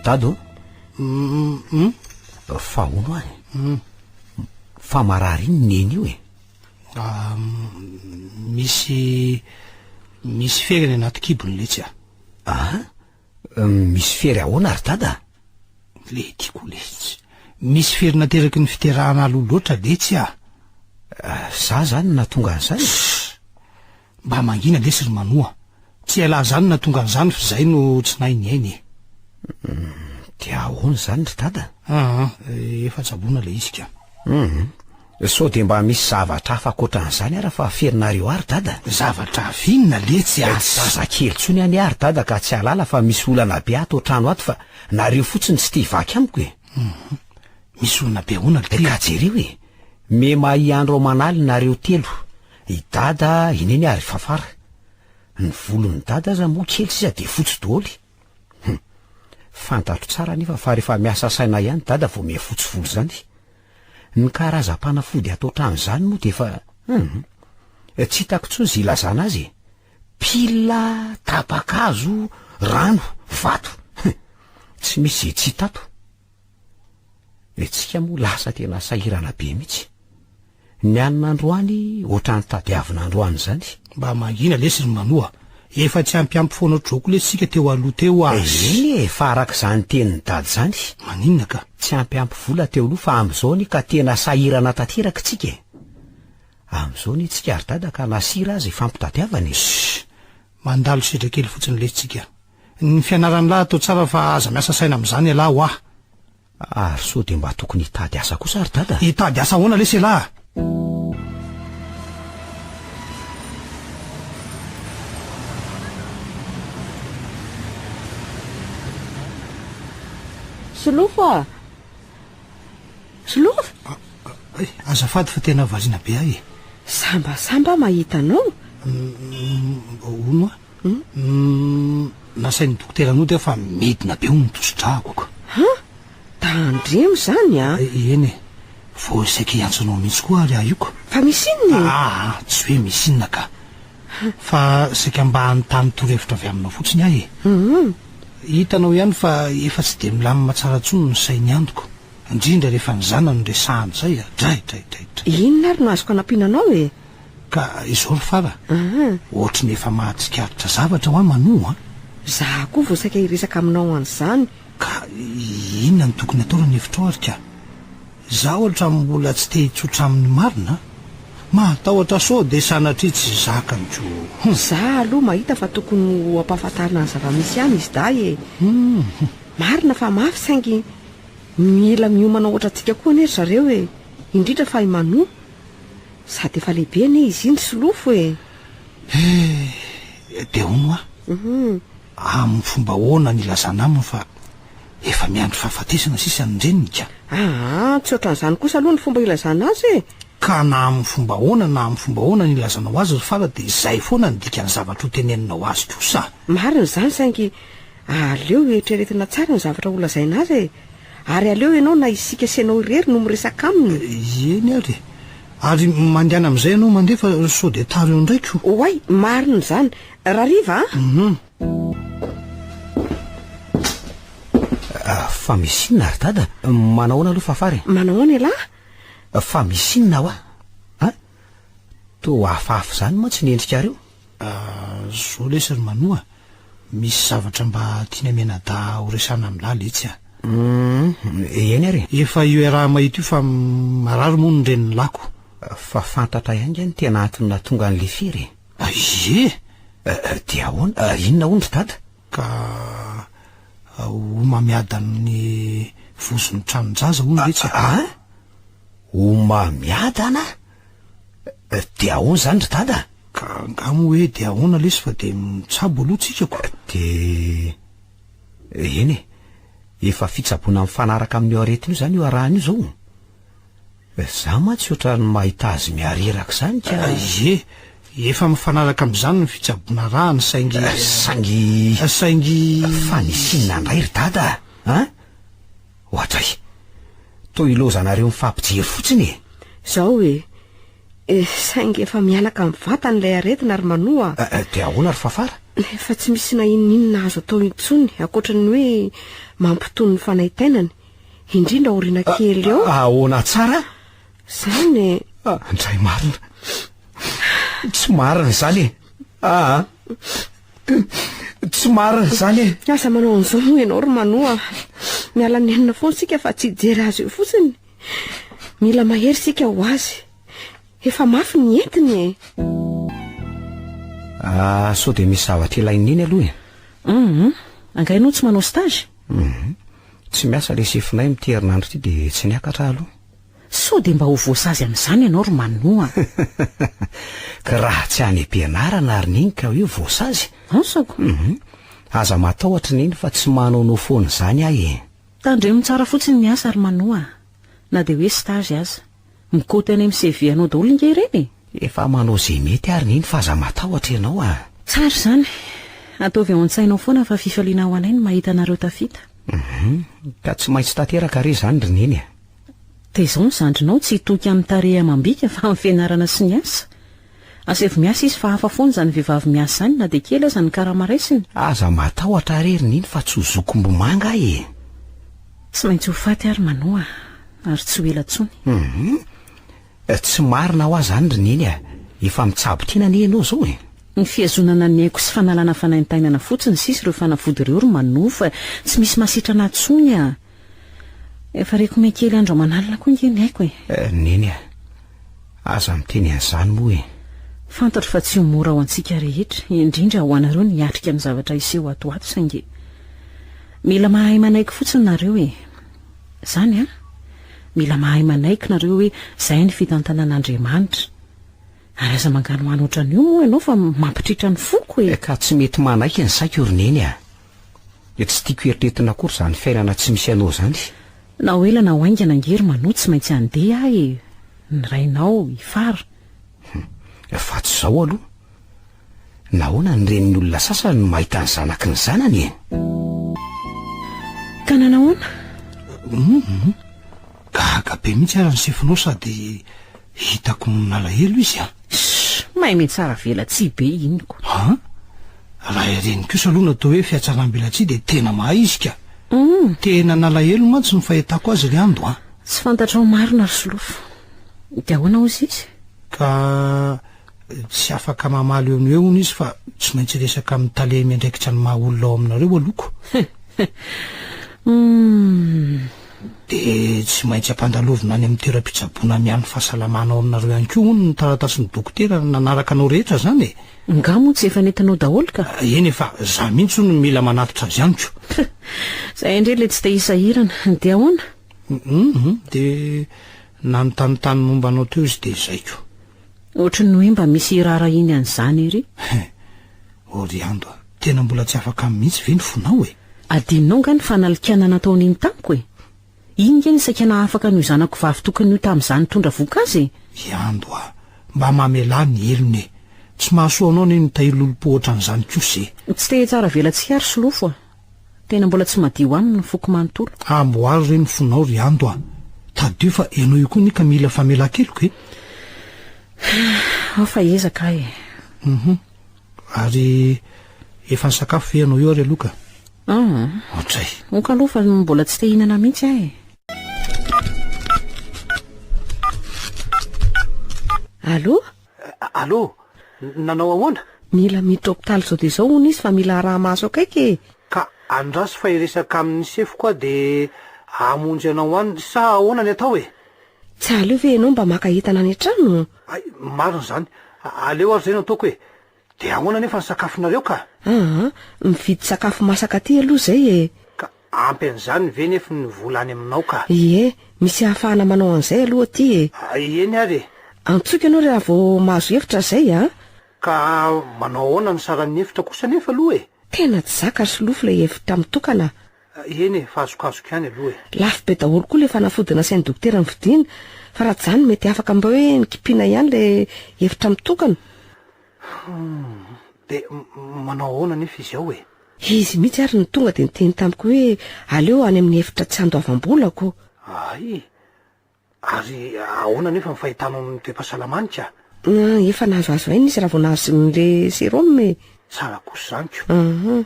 S5: Dado o! Fa hono aho e! Fa marary iny neny io e!
S3: Misy misy fery any anaty kibony letsy a.
S5: Ah? Misy fery ahoana ry dada?
S3: Le tiako letsy. Misy fery nateraky ny fiterahana aloha loatra letsy a.
S5: Za zany no nahatonga an'izany?
S3: Sss! Mba mangina lesy ry Manoa. Tsy ialahy zany no nahatonga an'izany fa zay no tsy nahay niaina e.
S5: Dia ahoana izany ry dada?
S3: Aa, efa tsaboina ilay izy ka.
S5: Hum, sao dia mba misy zavatra hafa ankoatran'izany ara fa ferinareo ahy ry dada?
S3: Zavatra hafa inona letsy a?
S5: Tsy zazakely intsony anie aho ry dada ka tsy hahalala fa misy olana be ato an-trano ato fa nareo fotsiny tsy te hivaky amiko e.
S3: Hum, misy olana be ahoana ry ty?
S5: Ka jereo e, memahy andro aman'alina nareo telo, i dada, i neny ary i Fafara. Ny volon'i dada aza moa kely sisa dia fotsy doholy. Hum. Fantatro tsara anefa fa rehefa miasa saina ihany dada vao miha fotsy volo izany. Ny karazam-panafody ato an-trano izany moa dia efa hum. Tsy hitako intsony izay ilazana azy e. Pila, tapa-kazo, rano, vato. Hum. Tsy misy izay tsy hita ato. Tsika moa lasa tena sahirana be mihitsy. Ny hanina androany ohatran'ny tadiavina androany izany.
S3: Mba mangina lesy ry Manoa. Efa tsy ampiampy foana ohatr'izao koa lesy isika teo aloha teo ah.
S5: Eny e, fa araka izany tenin'i Dada izany.
S3: Maninona ka?
S5: Tsy ampiampy vola teo aloha fa amin'izao anie ka tena sahirana tanteraka tsika e. Amin'izao anie tsika ry Dada ka na sira aza ifampitadiavana e.
S3: Shh! Mandalo sedra kely fotsiny lesy tsika. Ny fianaran'lah atao tsara fa aza miasa saina amin'izany ialahy hoah.
S5: Ary sao dia mba tokony hitady asa kosa ry dada?
S3: Hitady asa ahoana lesy elah?
S4: Solofo a! Solofo!
S3: Ay, azafady fa tena variana be ahy e.
S4: Sambasamba aho mahita anao.
S3: Hono a? Humm, nasain'ny dokotera nody aho fa midina be hono ny tosi-drako ka.
S4: Han! Tandremo izany a!
S3: Eny e, vao saika hiantso anao mihitsy koa ary aho io ka.
S4: Fa misy inona e?
S3: Aa, tsy hoe misy inona ka. Fa saika mba hanontany torohevitra avy aminao fotsiny aho e.
S4: Humm.
S3: Hitanao ihany fa efa tsy dia milamina tsara intsony ny sain'i Andoko, indrindra rehefa ny zanany no resahana izay a! Dray, dray, dray, dray.
S4: Inona ary no azoko anampiana anao e?
S3: Ka izao ry Fara, ohatry ny efa mahatsikaritra zavatra hoa Manoa an!
S4: Za koa vao saika hiresaka aminao an'izany.
S3: Ka inona no tokony atao raha ny hevitrao ary ka? Za ohatra mbola tsy te hitsotra aminy marina an! Mahatahotra sao dia sanatria tsy zakany ko! Hum!
S4: Za aloha mahita fa tokony ho ampahafantarina ny zava-misy ihany izy dahy e!
S3: Hum!
S4: Marina fa mafy saingy mila miomana ohatrantsika koa anie ry zareo e! Indrindra fa i Manoa. Sady efa lehibe anie izy iny Solofo e!
S3: Eh! Dia hono hoa, amin'ny fomba ahoana no ilazana aminy fa efa miandry fahafatesana sisa ny reniny ka?
S4: Aa, tsy ohatran'izany kosa aloha ny fomba ilazana azy e!
S3: Ka na amin'ny fomba ahoana na amin'ny fomba ahoana no ilazanao azy ry Fara dia izay foana ny dikan'ny zavatra hoteneninao azy kosa.
S4: Marina izany saingy aleo eritreretina tsara ny zavatra holazaina azy e! Ary aleo ianao na isika sy ianao irery no miresaka aminy.
S3: Eny ary e. Ary mandehana amin'izay ianao mandeha fa sao dia tara eo indray ko.
S4: Oay, marina izany. Rahariva a!
S3: Hum.
S5: Fa misy inona ry dada? Manao ahoana aloha Fafara e?
S4: Manao ahoana ialahy?
S5: Fa misy inona hoa? An? Toa hafahafa izany mantsy ny endrikareo.
S3: Zao lesy ry Manoa, misy zavatra mba tianay mianadahy ho resahana amin'lah letsy a.
S5: Humm, eny ary e.
S3: Efa io iaraha-mahita io fa marary moa ny renin'ny lako.
S5: Fa fantatray ange ny tena antony nahatonga an'le fery e.
S3: Ie!
S5: Dia ahoana, inona hono ry dada?
S3: Ka homamiadan'ny vozon'ny tranon-jaza hono letsy a.
S5: An? Homamiadana? Dia ahoana izany ry dada?
S3: Ka angaha moa hoe dia ahoana lesy fa dia mitsabo aloha tsika ko.
S5: Dia eny e, efa fitsaboana mifanaraka amin'io aretina io izany io arahana io izao. Za mantsy ohatran'ny mahita azy mihareraka izany ka.
S3: Ie, efa mifanaraka amin'izany ny fitsaboana arahany saingy.
S5: Saingy.
S3: Saingy.
S5: Fa nisy inona indray ry dada a? Ohatray. Toa ilaozanareo mifampijery fotsiny e.
S4: Zao e, Eh, saingy efa mihanaka amin'ny vatany ilay aretina ry Manoa
S5: a. Eh, dia ahoana ry Fafara?
S4: Efa tsy misy na inon'inona azo atao intsony ankoatra ny hoe mampitony ny fanaintainany, indrindra aoriana kely eo.
S5: Ahoana tsara?
S4: Izany e.
S5: Andray marina. Tsy marina izany e. Aa. Tsy marina izany e.
S4: Aza manao an'izao moa ianao ry Manoa. Miala nenina foana isika fa tsy hijery azy eo fotsiny. Mila mahery isika ho azy. Efa mafy ny entiny e.
S5: Ah, sao dia misy zavatra ilain'i Neny aloha e?
S2: Hum, angaha ianao tsy manao stage?
S5: Hum, tsy miasa ilay sefonay amin'ity herinandro ity dia tsy niakatra aho aloha.
S2: Sao dia mba ho voasazy amin'izany ianao ry Manoa a!
S5: Ka raha tsy any am-pianarana ary Neny ka hoe voasazy?
S2: Asako?
S5: Hum, aza matahotra Neny fa tsy manaonao foana izany aho e.
S2: Tandremo tsara fotsiny ny asa ry Manoa a! Na dia hoe stage aza. Mikaoty any amin'ny CV anao daholo nge ireny e!
S5: Efa manao izay mety ary Neny fa aza matahotra ianao a!
S2: Tsara izany. Ataovy ao an-tsainao foana fa fifaliana ho anay ny mahita anareo tafita.
S5: Hum, ka tsy maintsy tanteraka re izany ry Neny a!
S2: Tezao ny zandrinao tsy hitoky amin'ny tarehy amam-bika fa amin'ny fianarana sy ny asa. Asaivo miasa izy fa hafa foana izany vehivavy miasa izany na dia kely aza ny karama raisiny.
S5: Aza matahotra re ry Neny fa tsy ho zokim-bomanga aho e!
S2: Tsy maintsy ho faty ary Manoa ary tsy ho ela intsony.
S5: Hum! Tsy marina hoa izany ry Neny a! Efa mitsabo tena anie ianao izao e!
S2: Ny fihazonana ny aiko sy fanalana fanaintainana fotsiny sisa ireo fanafody ireo ry Manoa fa tsy misy mahasitrana intsony a! Efa reko mihakely andro aman'alina koa nge ny aiko e!
S5: Neny a! Aza miteny an'izany moa e!
S2: Fantatro fa tsy ho mora ho antsika rehetra, indrindra ho anareo ny hiatrika ny zavatra hiseho ato ho ato saingy mila mahay manaiky fotsiny nareo e! Zany an! Mila mahay manaiky nareo hoe zay ny fitantanan'Andriamanitra. Ary aza manganohano ohatran'io moa ianao fa mampitritra ny foko e!
S5: Ka tsy mety manaiky ny saiko ry Neny a! Dia tsy tiako eritreretina akory izany fiainana tsy misy anao izany.
S2: Na ho ela na ho haingana ange ry Manoa tsy maintsy handeha aho e! Ny rainao, i Fara.
S5: Hum, fa tsy izao aloha. Nahoana ny renin'ny olona sasany no mahita ny zanaky ny zanany e?
S2: Ka nanahoana?
S3: Hum, gaga be mihitsy ary ny sefonao sady hitako nalahelo izy an!
S2: Shh! Mahay mihatsara velatsihy be iny ko.
S3: An! Raha ireny kosa aloha no atao hoe fihatsaram-belatsihy dia tena mahay izy ka! Tena nalahelo mantsy ny fahitako azy ry Ando an!
S2: Tsy fantatrao marina ry Solofo. Dia ahoana hozy izy?
S3: Ka tsy afaka mamaly eo no eo hono izy fa tsy maintsy hiresaka amin'ny tale miandraikitra ny maha olona ao aminareo aloha ko.
S2: Humm.
S3: Dia tsy maintsy ampandalovina any amin'ny toeram-pitsaboana miahy ny fahasalamana ao aminareo ihany koa hono ny taratasin'ny dokotera nanaraka anao rehetra izany e!
S2: Nga moa tsy efa nentinao daholo ka?
S3: Eny e, fa za mihitsy hono mila manatitra azy amiko.
S2: Zay indray ilay tsy te hisahirana. Dia ahoana?
S3: Hum, dia nanontanintany momba anao teo izy dia izay ko.
S2: Ohatry ny hoe mba misy hiraharahiany an'izany ery.
S3: Ô ry Ando a, tena mbola tsy afaka aminy mihitsy ve ny fonao e?
S2: Adinonao nga ny fanalikana nataon'iny tamiko e? Iny nge ny saika nahafaka an'io zanako vavy tokana io tamin'izaho nitondra vohoka azy e!
S3: I Ando a, mba mamelà ny helony e! Tsy mahasoa anao anie ny mitahiry lolompo ohatran'izany kosa e!
S2: Tsy te hitsara velatsihy aho ry Solofo a! Tena mbola tsy madio aminy ny foko manontolo.
S3: Amboary re ny fonao ry Ando a! Tadidio fa ianao io koa anie ka mila famelan-keloka e!
S2: Ao fa hiezaka aho e!
S3: Hum. Ary efa nisakafo ve ianao io ary aloha ka?
S2: Aa.
S3: Ohatray.
S2: Ok aloha fa mbola tsy te hihinana mihitsy aho e!
S4: Allô?
S3: Allô? Nanao ahoana?
S4: Mila miditra hopitaly izao dia izao hono izy fa mila araha-maso akaiky e!
S3: Ka andraso fa hiresaka amin'ny sefoko aho dia hamonjy anao any sa ahoana ny atao e?
S4: Tsy aleo ve ianao mba maka entana any an-trano?
S3: Hay, marina izany. Aleo ary izay no ataoko e! Dia ahoana anefa ny sakafonareo ka?
S4: Aa, mividy sakafo masaka aty aloha izay e!
S3: Ka ampy an'izany ve nefa ny vola any aminao ka?
S4: Ie, misy ahafahana manao an'izay aloha aty e!
S3: Eny ary e!
S4: Antsoiko ianao raha vao mahazo hevitra izay a!
S3: Ka manao ahoana ny saran'ny efitra kosa anefa aloha e?
S4: Tena tsy zaka ry Solofo ilay efitra mitokana a!
S3: Eny e, fa azokazoko ihany aloha e!
S4: Lafo be daholo koa ilay fanafody nasain'ny dokotera novidiana, fa raha tsy izany mety afaka mba hoe nikipiana ihany ilay efitra mitokana.
S3: Humm, dia manao ahoana anefa izy ao e?
S4: Izy mihitsy ary no tonga dia niteny tamiko hoe aleo any amin'ny efitra tsy andoavam-bola ko.
S3: Hay! Ary ahoana anefa ny fahitanao ny toe-pahasalamany ka?
S4: Efa nahazoazo aina izy raha vao nahazo an'ilay sérum e!
S3: Tsara kosa izany ko!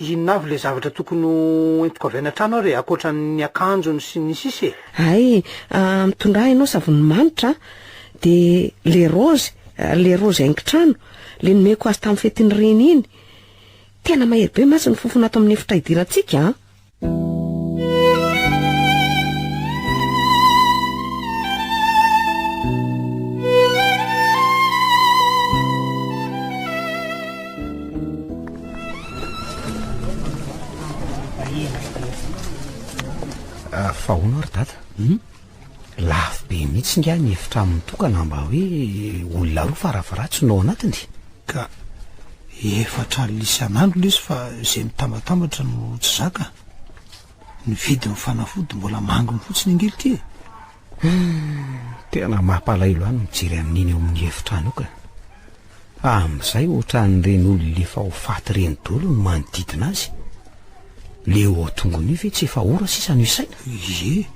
S3: Inona avy ilay zavatra tokony ho entiko avy any an-trano ary e, ankoatra ny akanjony sy ny sisa e?
S4: Hay, mitondrà ianao savony manitra an, dia le raozy, le raozy haingon-trano, le nomeko azy tamin'ny fetin'ny reny iny. Tena mahery be mantsy ny fofona ato amin'ny efitra idirantsika an!
S5: Ah, fa hono ary dada hmm? Lafo be mihitsy nga ny efitrano mitokana mba hoe olona roa farafaratsy no ao anatiny.
S3: Ka 40 isan'andro lesy fa izay mitambatambatra no tsy zaka. Ny vidin'ny fanafody mbola manginy fotsiny ange ity e.
S5: Hum, tena mampalahelo ahy ny mijery an'iny eo amin'ny efitrano io ka. Amin'izay ohatran'ireny olona efa ho faty ireny daholo ny manodidina azy. Le eo an-tongony io ve tsy efa ora sisa no isaina?
S3: Ie,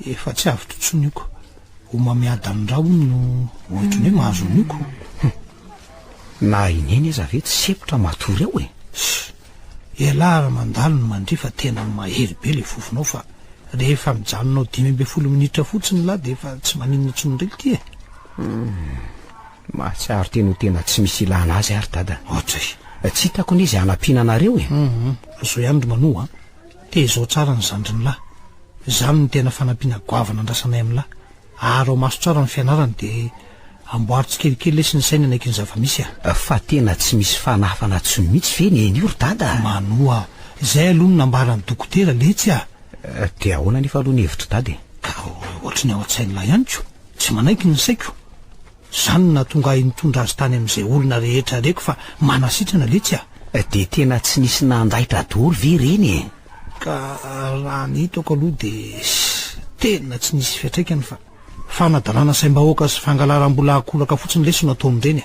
S3: efa tsy avotra intsony io ko. Homamiadan'ny ra hono no ohatran'ny hoe mahazo an'io ko.
S5: Hum. Na i Neny aza ve tsy sempotra matory ao e?
S3: Ss. Ialahy ary mandalo ny mandria fa tena mahery be le fofonao fa rehefa mijanona ao 15 minitra fotsiny lah dia efa tsy maninona intsony indray ity e.
S5: Hum. Mahatsiaro tena ho tena tsy misy ilana azy ary dada.
S3: Ohatray.
S5: Tsy hitako anie izay hanampiana anareo e.
S3: Hum, zao ihany ry Manoa a. Tezao tsara ny zandrin'i lahy. Izany no tena fanampiana goavana andrasanay amin'i lahy. Araho maso tsara ny fianarany dia amboaro tsikelikely lesy ny sainy hanaiky ny zava-misy a.
S5: Fa tena tsy misy fanafana tsony mihitsy ve neny io ry dada a?
S3: Manoa a! Izay aloha no nambaran'ny dokotera letsy a!
S5: Dia ahoana anefa aloha ny hevitr'i dada e?
S3: Ka ohatry ny ao an-tsain'i lahy ihany ko! Tsy manaiky ny saiko! Izany no nahatonga ahy nitondra azy tany amin'izay olona rehetra reko fa manasitrana letsy a!
S5: Dia tena tsy nisy nandaitra daholo ve ireny e?
S3: Ka raha ny hitako aloha dia tena tsy nisy fiantraikany fa fanadalana saim-bahoaka sy fangalaram-bola ankolaka fotsiny lesy no ataon'ireny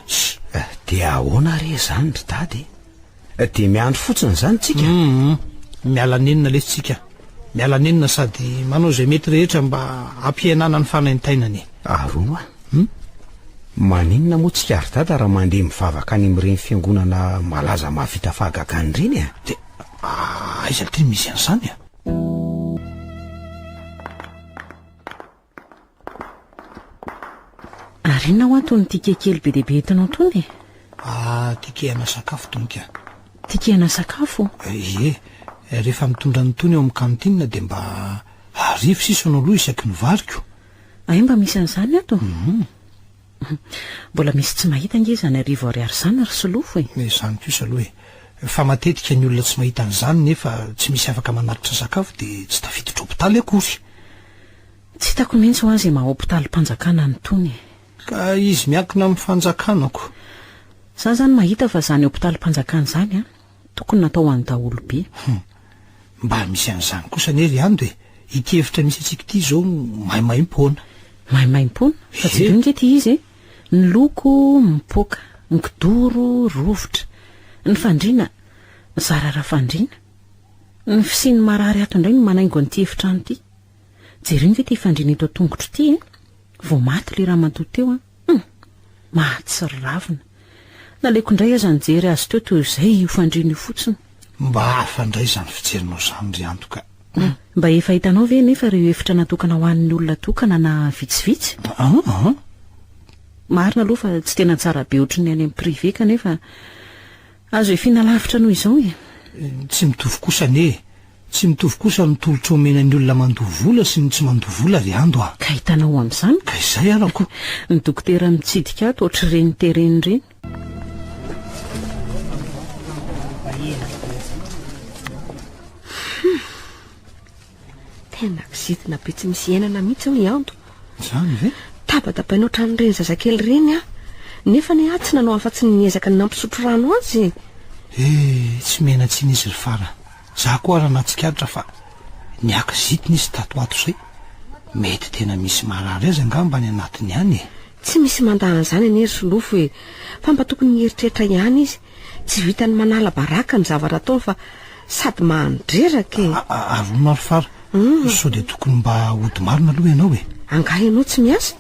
S5: a! Dia ahoana re izany ry dada e? Dia miandry fotsiny izany tsika?
S3: Hum, miala nenina lesy tsika. Miala nenina sady manao izay mety rehetra mba hampihenana ny fanaintainana e.
S5: Ary hono a! Hum? Maninona moa tsika ry dada raha mandeha mivavaka any amin'ireny fiangonana malaza mahavita fahagagana ireny e?
S3: Dia aiza ty no misy an'izany a?
S2: Ary inona hoa tony ticket kely be dia be entinao tony e?
S3: Ah, ticket ana sakafo donky a.
S2: Ticket ana sakafo?
S3: Ie, rehefa mitondra an'itony eo amin'ny cantine dia mba arivo sisa no aloha isaky ny variko.
S2: Hay mba misy an'izany ato? Mbola misy tsy mahita ange izany arivo ariary izany ry Solofo e.
S3: Izany kosa aloha e. Fa matetika ny olona tsy mahita an'izany nefa tsy misy afaka manatitra sakafo dia tsy tafiditra hopitaly akory.
S2: Tsy hitako mihitsy hoa izay maha hopitalim-panjakana an'itony e.
S3: Ka izy miankina amin'ny fanjakana ko.
S2: Za zany mahita fa izany hopitalim-panjakana izany an, tokony natao ho an'ny daholobe.
S3: Hum. Mba misy an'izany kosa anie ry Ando e. Ity efitra misy antsika ity izao maimaimpoana.
S2: Maimaimpoana? Fa jereo ange ity izy e. Ny loko mipoaka, ny kidoro rovitra, ny fandriana zara raha fandriana. Ny fisian'ny marary ato indray no manaingo an'ity efitrano ity. Jereo ange ity fandriana eto an-tongotro ity e! Vao maty ilay ramatoa teo an! Hum! Mahatsiravina! Naleoko indray aza nijery azy teo toy izay io fandriana io fotsiny.
S3: Mba hafa indray izany fijerinao izany ry Antoka a!
S2: Mba efa hitanao ve anefa ireo efitra natokana ho an'ny olona tokana na vitsivitsy?
S3: Aa!
S2: Marina aloha fa tsy tena tsara be ohatry ny any amin'ny privé kanefa azo efiana lavitra noho izao e!
S3: Tsy mitovy kosa anie e! Tsy mitovy kosa ny tolotra omena ny olona mandoa vola sy ny tsy mandoa vola ry Ando a!
S2: Ka hitanao amin'izany?
S3: Ka izay arako.
S2: Ny dokotera mitsidika ato ohatr'ireny tereny ireny.
S4: Hum! Tena kizitina be tsy misy iainana mihitsy aho i Ando.
S3: Izany ve?
S4: Tabatabaina ohatran'ireny zazakely ireny aho. Nefa anie aho tsy nanao afa-tsy ny niezaka ny nampisotro rano azy e!
S3: Eh, tsy miaina tsiny izy ry Fara. Za koa ara nahatsikaritra fa niakizitina izy tato ho ato izay. Mety tena misy marary azy angamba any anatiny any e.
S4: Tsy misy mandà an'izany anie ry Solofo e! Fa mba tokony hieritreritra ihany izy. Tsy vitan'ny manala baraka ny zavatra ataony fa sady mandreraka e!
S3: Ary hono ary Fara, sao dia tokony mba hody marina aloha ianao e?
S4: Angaha ianao tsy miasa?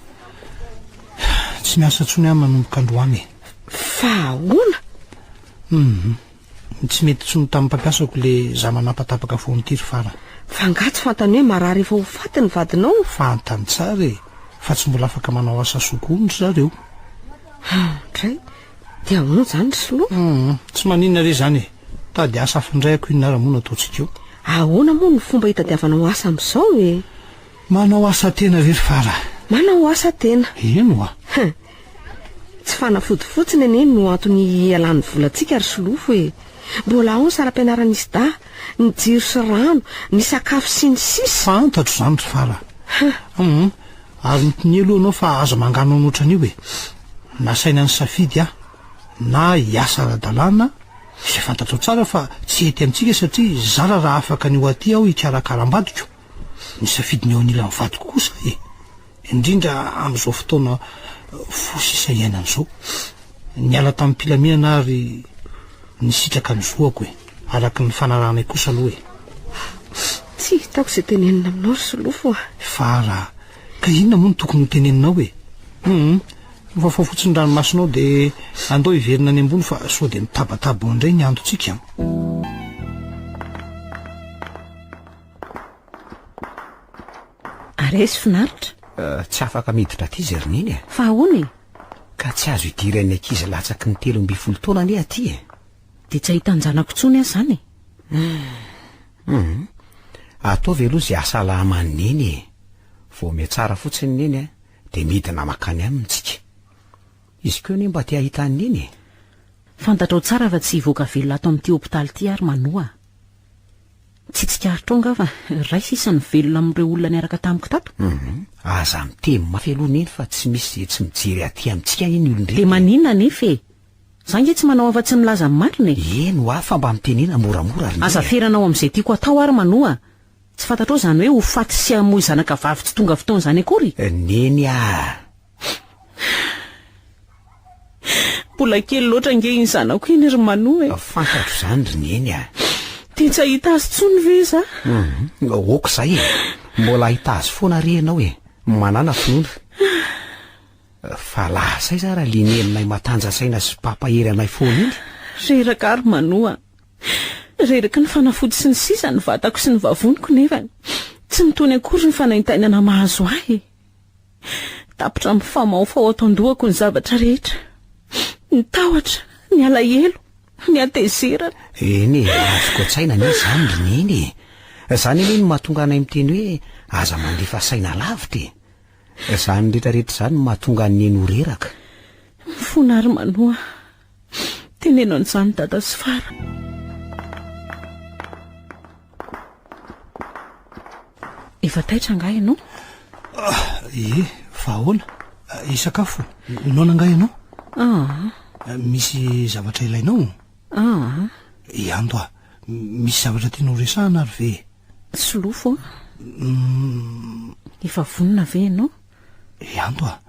S3: Tsy miasa intsony aho manomboka androany e!
S4: Fa ahoana?
S3: Hum. Tsy mety intsony tamin'ny mpampiasako le za manapatapaka foana ity ry Fara.
S4: Fa angaha tsy fantany hoe marary efa ho faty ny vadinao?
S3: Fantany tsara e! Fa tsy mbola afaka manao asa soa koa hono ry zareo.
S4: Dray, dia ahoana izany ry Solofo?
S3: Hum, tsy maninona re izany e! Tady asa hafa indray ako inona ary moa no ataontsika eo?
S4: Ahoana moa no fomba hitadiavanao asa amin'izao e?
S3: Manao asa tena ve ry Fara?
S4: Manao asa tena.
S3: Eny oa.
S4: Hum. Tsy fanafody fotsiny anie no antony hialan'ny volantsika ry Solofo e! Mbola ao ny saram-pianaran'i Isda, ny jiro sy rano, ny sakafo sy ny sisa.
S3: Fantatro izany ry Fara. Hum, ary mitonia aloha ianao fa aza manganohano ohatran'io e! Nasaina nisafidy aho, na hiasa ara-dalàna, izay fantatrao tsara fa tsy hety amintsika satria zara raha afaka ny ho aty aho hikarakara am-badiko. Nisafidy ny eo anilan'ny vadiko kosa e! Indrindra amin'izao fotoana fo sisa iainana izao. Niala tamim-pilaminana ary nisitraka ny zoako e. Araka ny fanarahanay kosa aloha e.
S4: Tsy hitako izay tenenina aminao ry Solofo a.
S3: Fara, ka inona moa no tokony ho teneninao e? Hum, fafao fotsiny ny ranomasonao dia andao hiverina any ambony fa sao dia mitabataba ao indray ny andontsika an.
S2: Ary aiza finaritra?
S5: Tsy afaka miditra aty izy ry Neny e.
S2: Fa ahoana e?
S5: Ka. Ka tsy azo idiran'ny ankizy latsaky ny 13 taona anie aty e!
S2: Dia tsy ahitan-janako intsony aho izany e!
S5: Hum. Ataovy aloha izay hasalaman'i Neny e! Vao mihatsara fotsiny Neny a, dia midina mankany aminy tsika. Izy koa anie mba te hahita an'i Neny e!
S2: Fantatrao tsara fa tsy hivoaka velona ato amin'ity hopitaly ity aho ry Manoa a! Tsy tsikaritrao angaha fa iray sisa no velona amin'ireo olona niaraka tamiko tato?
S5: Hum. Aza miteny mafy aloha Neny fa tsy misy izay tsy mijery aty amintsika anie ny olon-drehetra e!
S2: Dia maninona anefa e! Za nge tsy manao afa-tsy milaza ny marina e!
S5: Eny hoa fa mba mitenena moramora ry Neny
S2: Aza
S5: a!
S2: ferana ao amin'izay tiako hatao ary Manoa a! Tsy fantatrao izany hoe ho faty sy hamoy zanaka vavy tsy tonga fotoana izany akory?
S5: Neny a!
S2: Mbola kely loatra ange iny zanako iny ry Manoa e!
S5: Fantatro izany ry Neny a!
S2: Dia tsy hahita azy intsony ve za?
S5: Hum, ok izay e! Mbola hahita azy foana re ianao e! Manàna finoana. Fa lasa aiza ary le neninay matanja-tsaina sy mpampahery anay foana iny?
S2: Reraka ary Manoa a! Reraky ny fanafody sy ny sisa ny vatako sy ny vavoniko nefa tsy mitony akory ny fanaintainana mahazo ahy e! Tapitra mifamahofaho ato an-dohako ny zavatra rehetra. Ny tahotra, ny alahelo, ny hatezerana.
S5: Eny e, azoko an-tsaina anie izany ry Neny e! Izany anie no mahatonga anay miteny hoe aza mandefa saina lavitra e! Izany rehetra rehetra izany no mahatonga an'i Neny ho reraka.
S2: Mifona ary manoa. Teneno an'izany Dada sy Fara. Efa taitra angaha ianao?
S3: Ah, ie, fa ahoana? Hisakafo? Noana angaha ianao?
S2: Ah.
S3: Misy zavatra ilainao?
S2: Ah.
S3: Ianto ah, misy zavatra tianao resahana ary ve?
S2: Solofo a. Efa vonona ve ianao?
S3: Ianto a,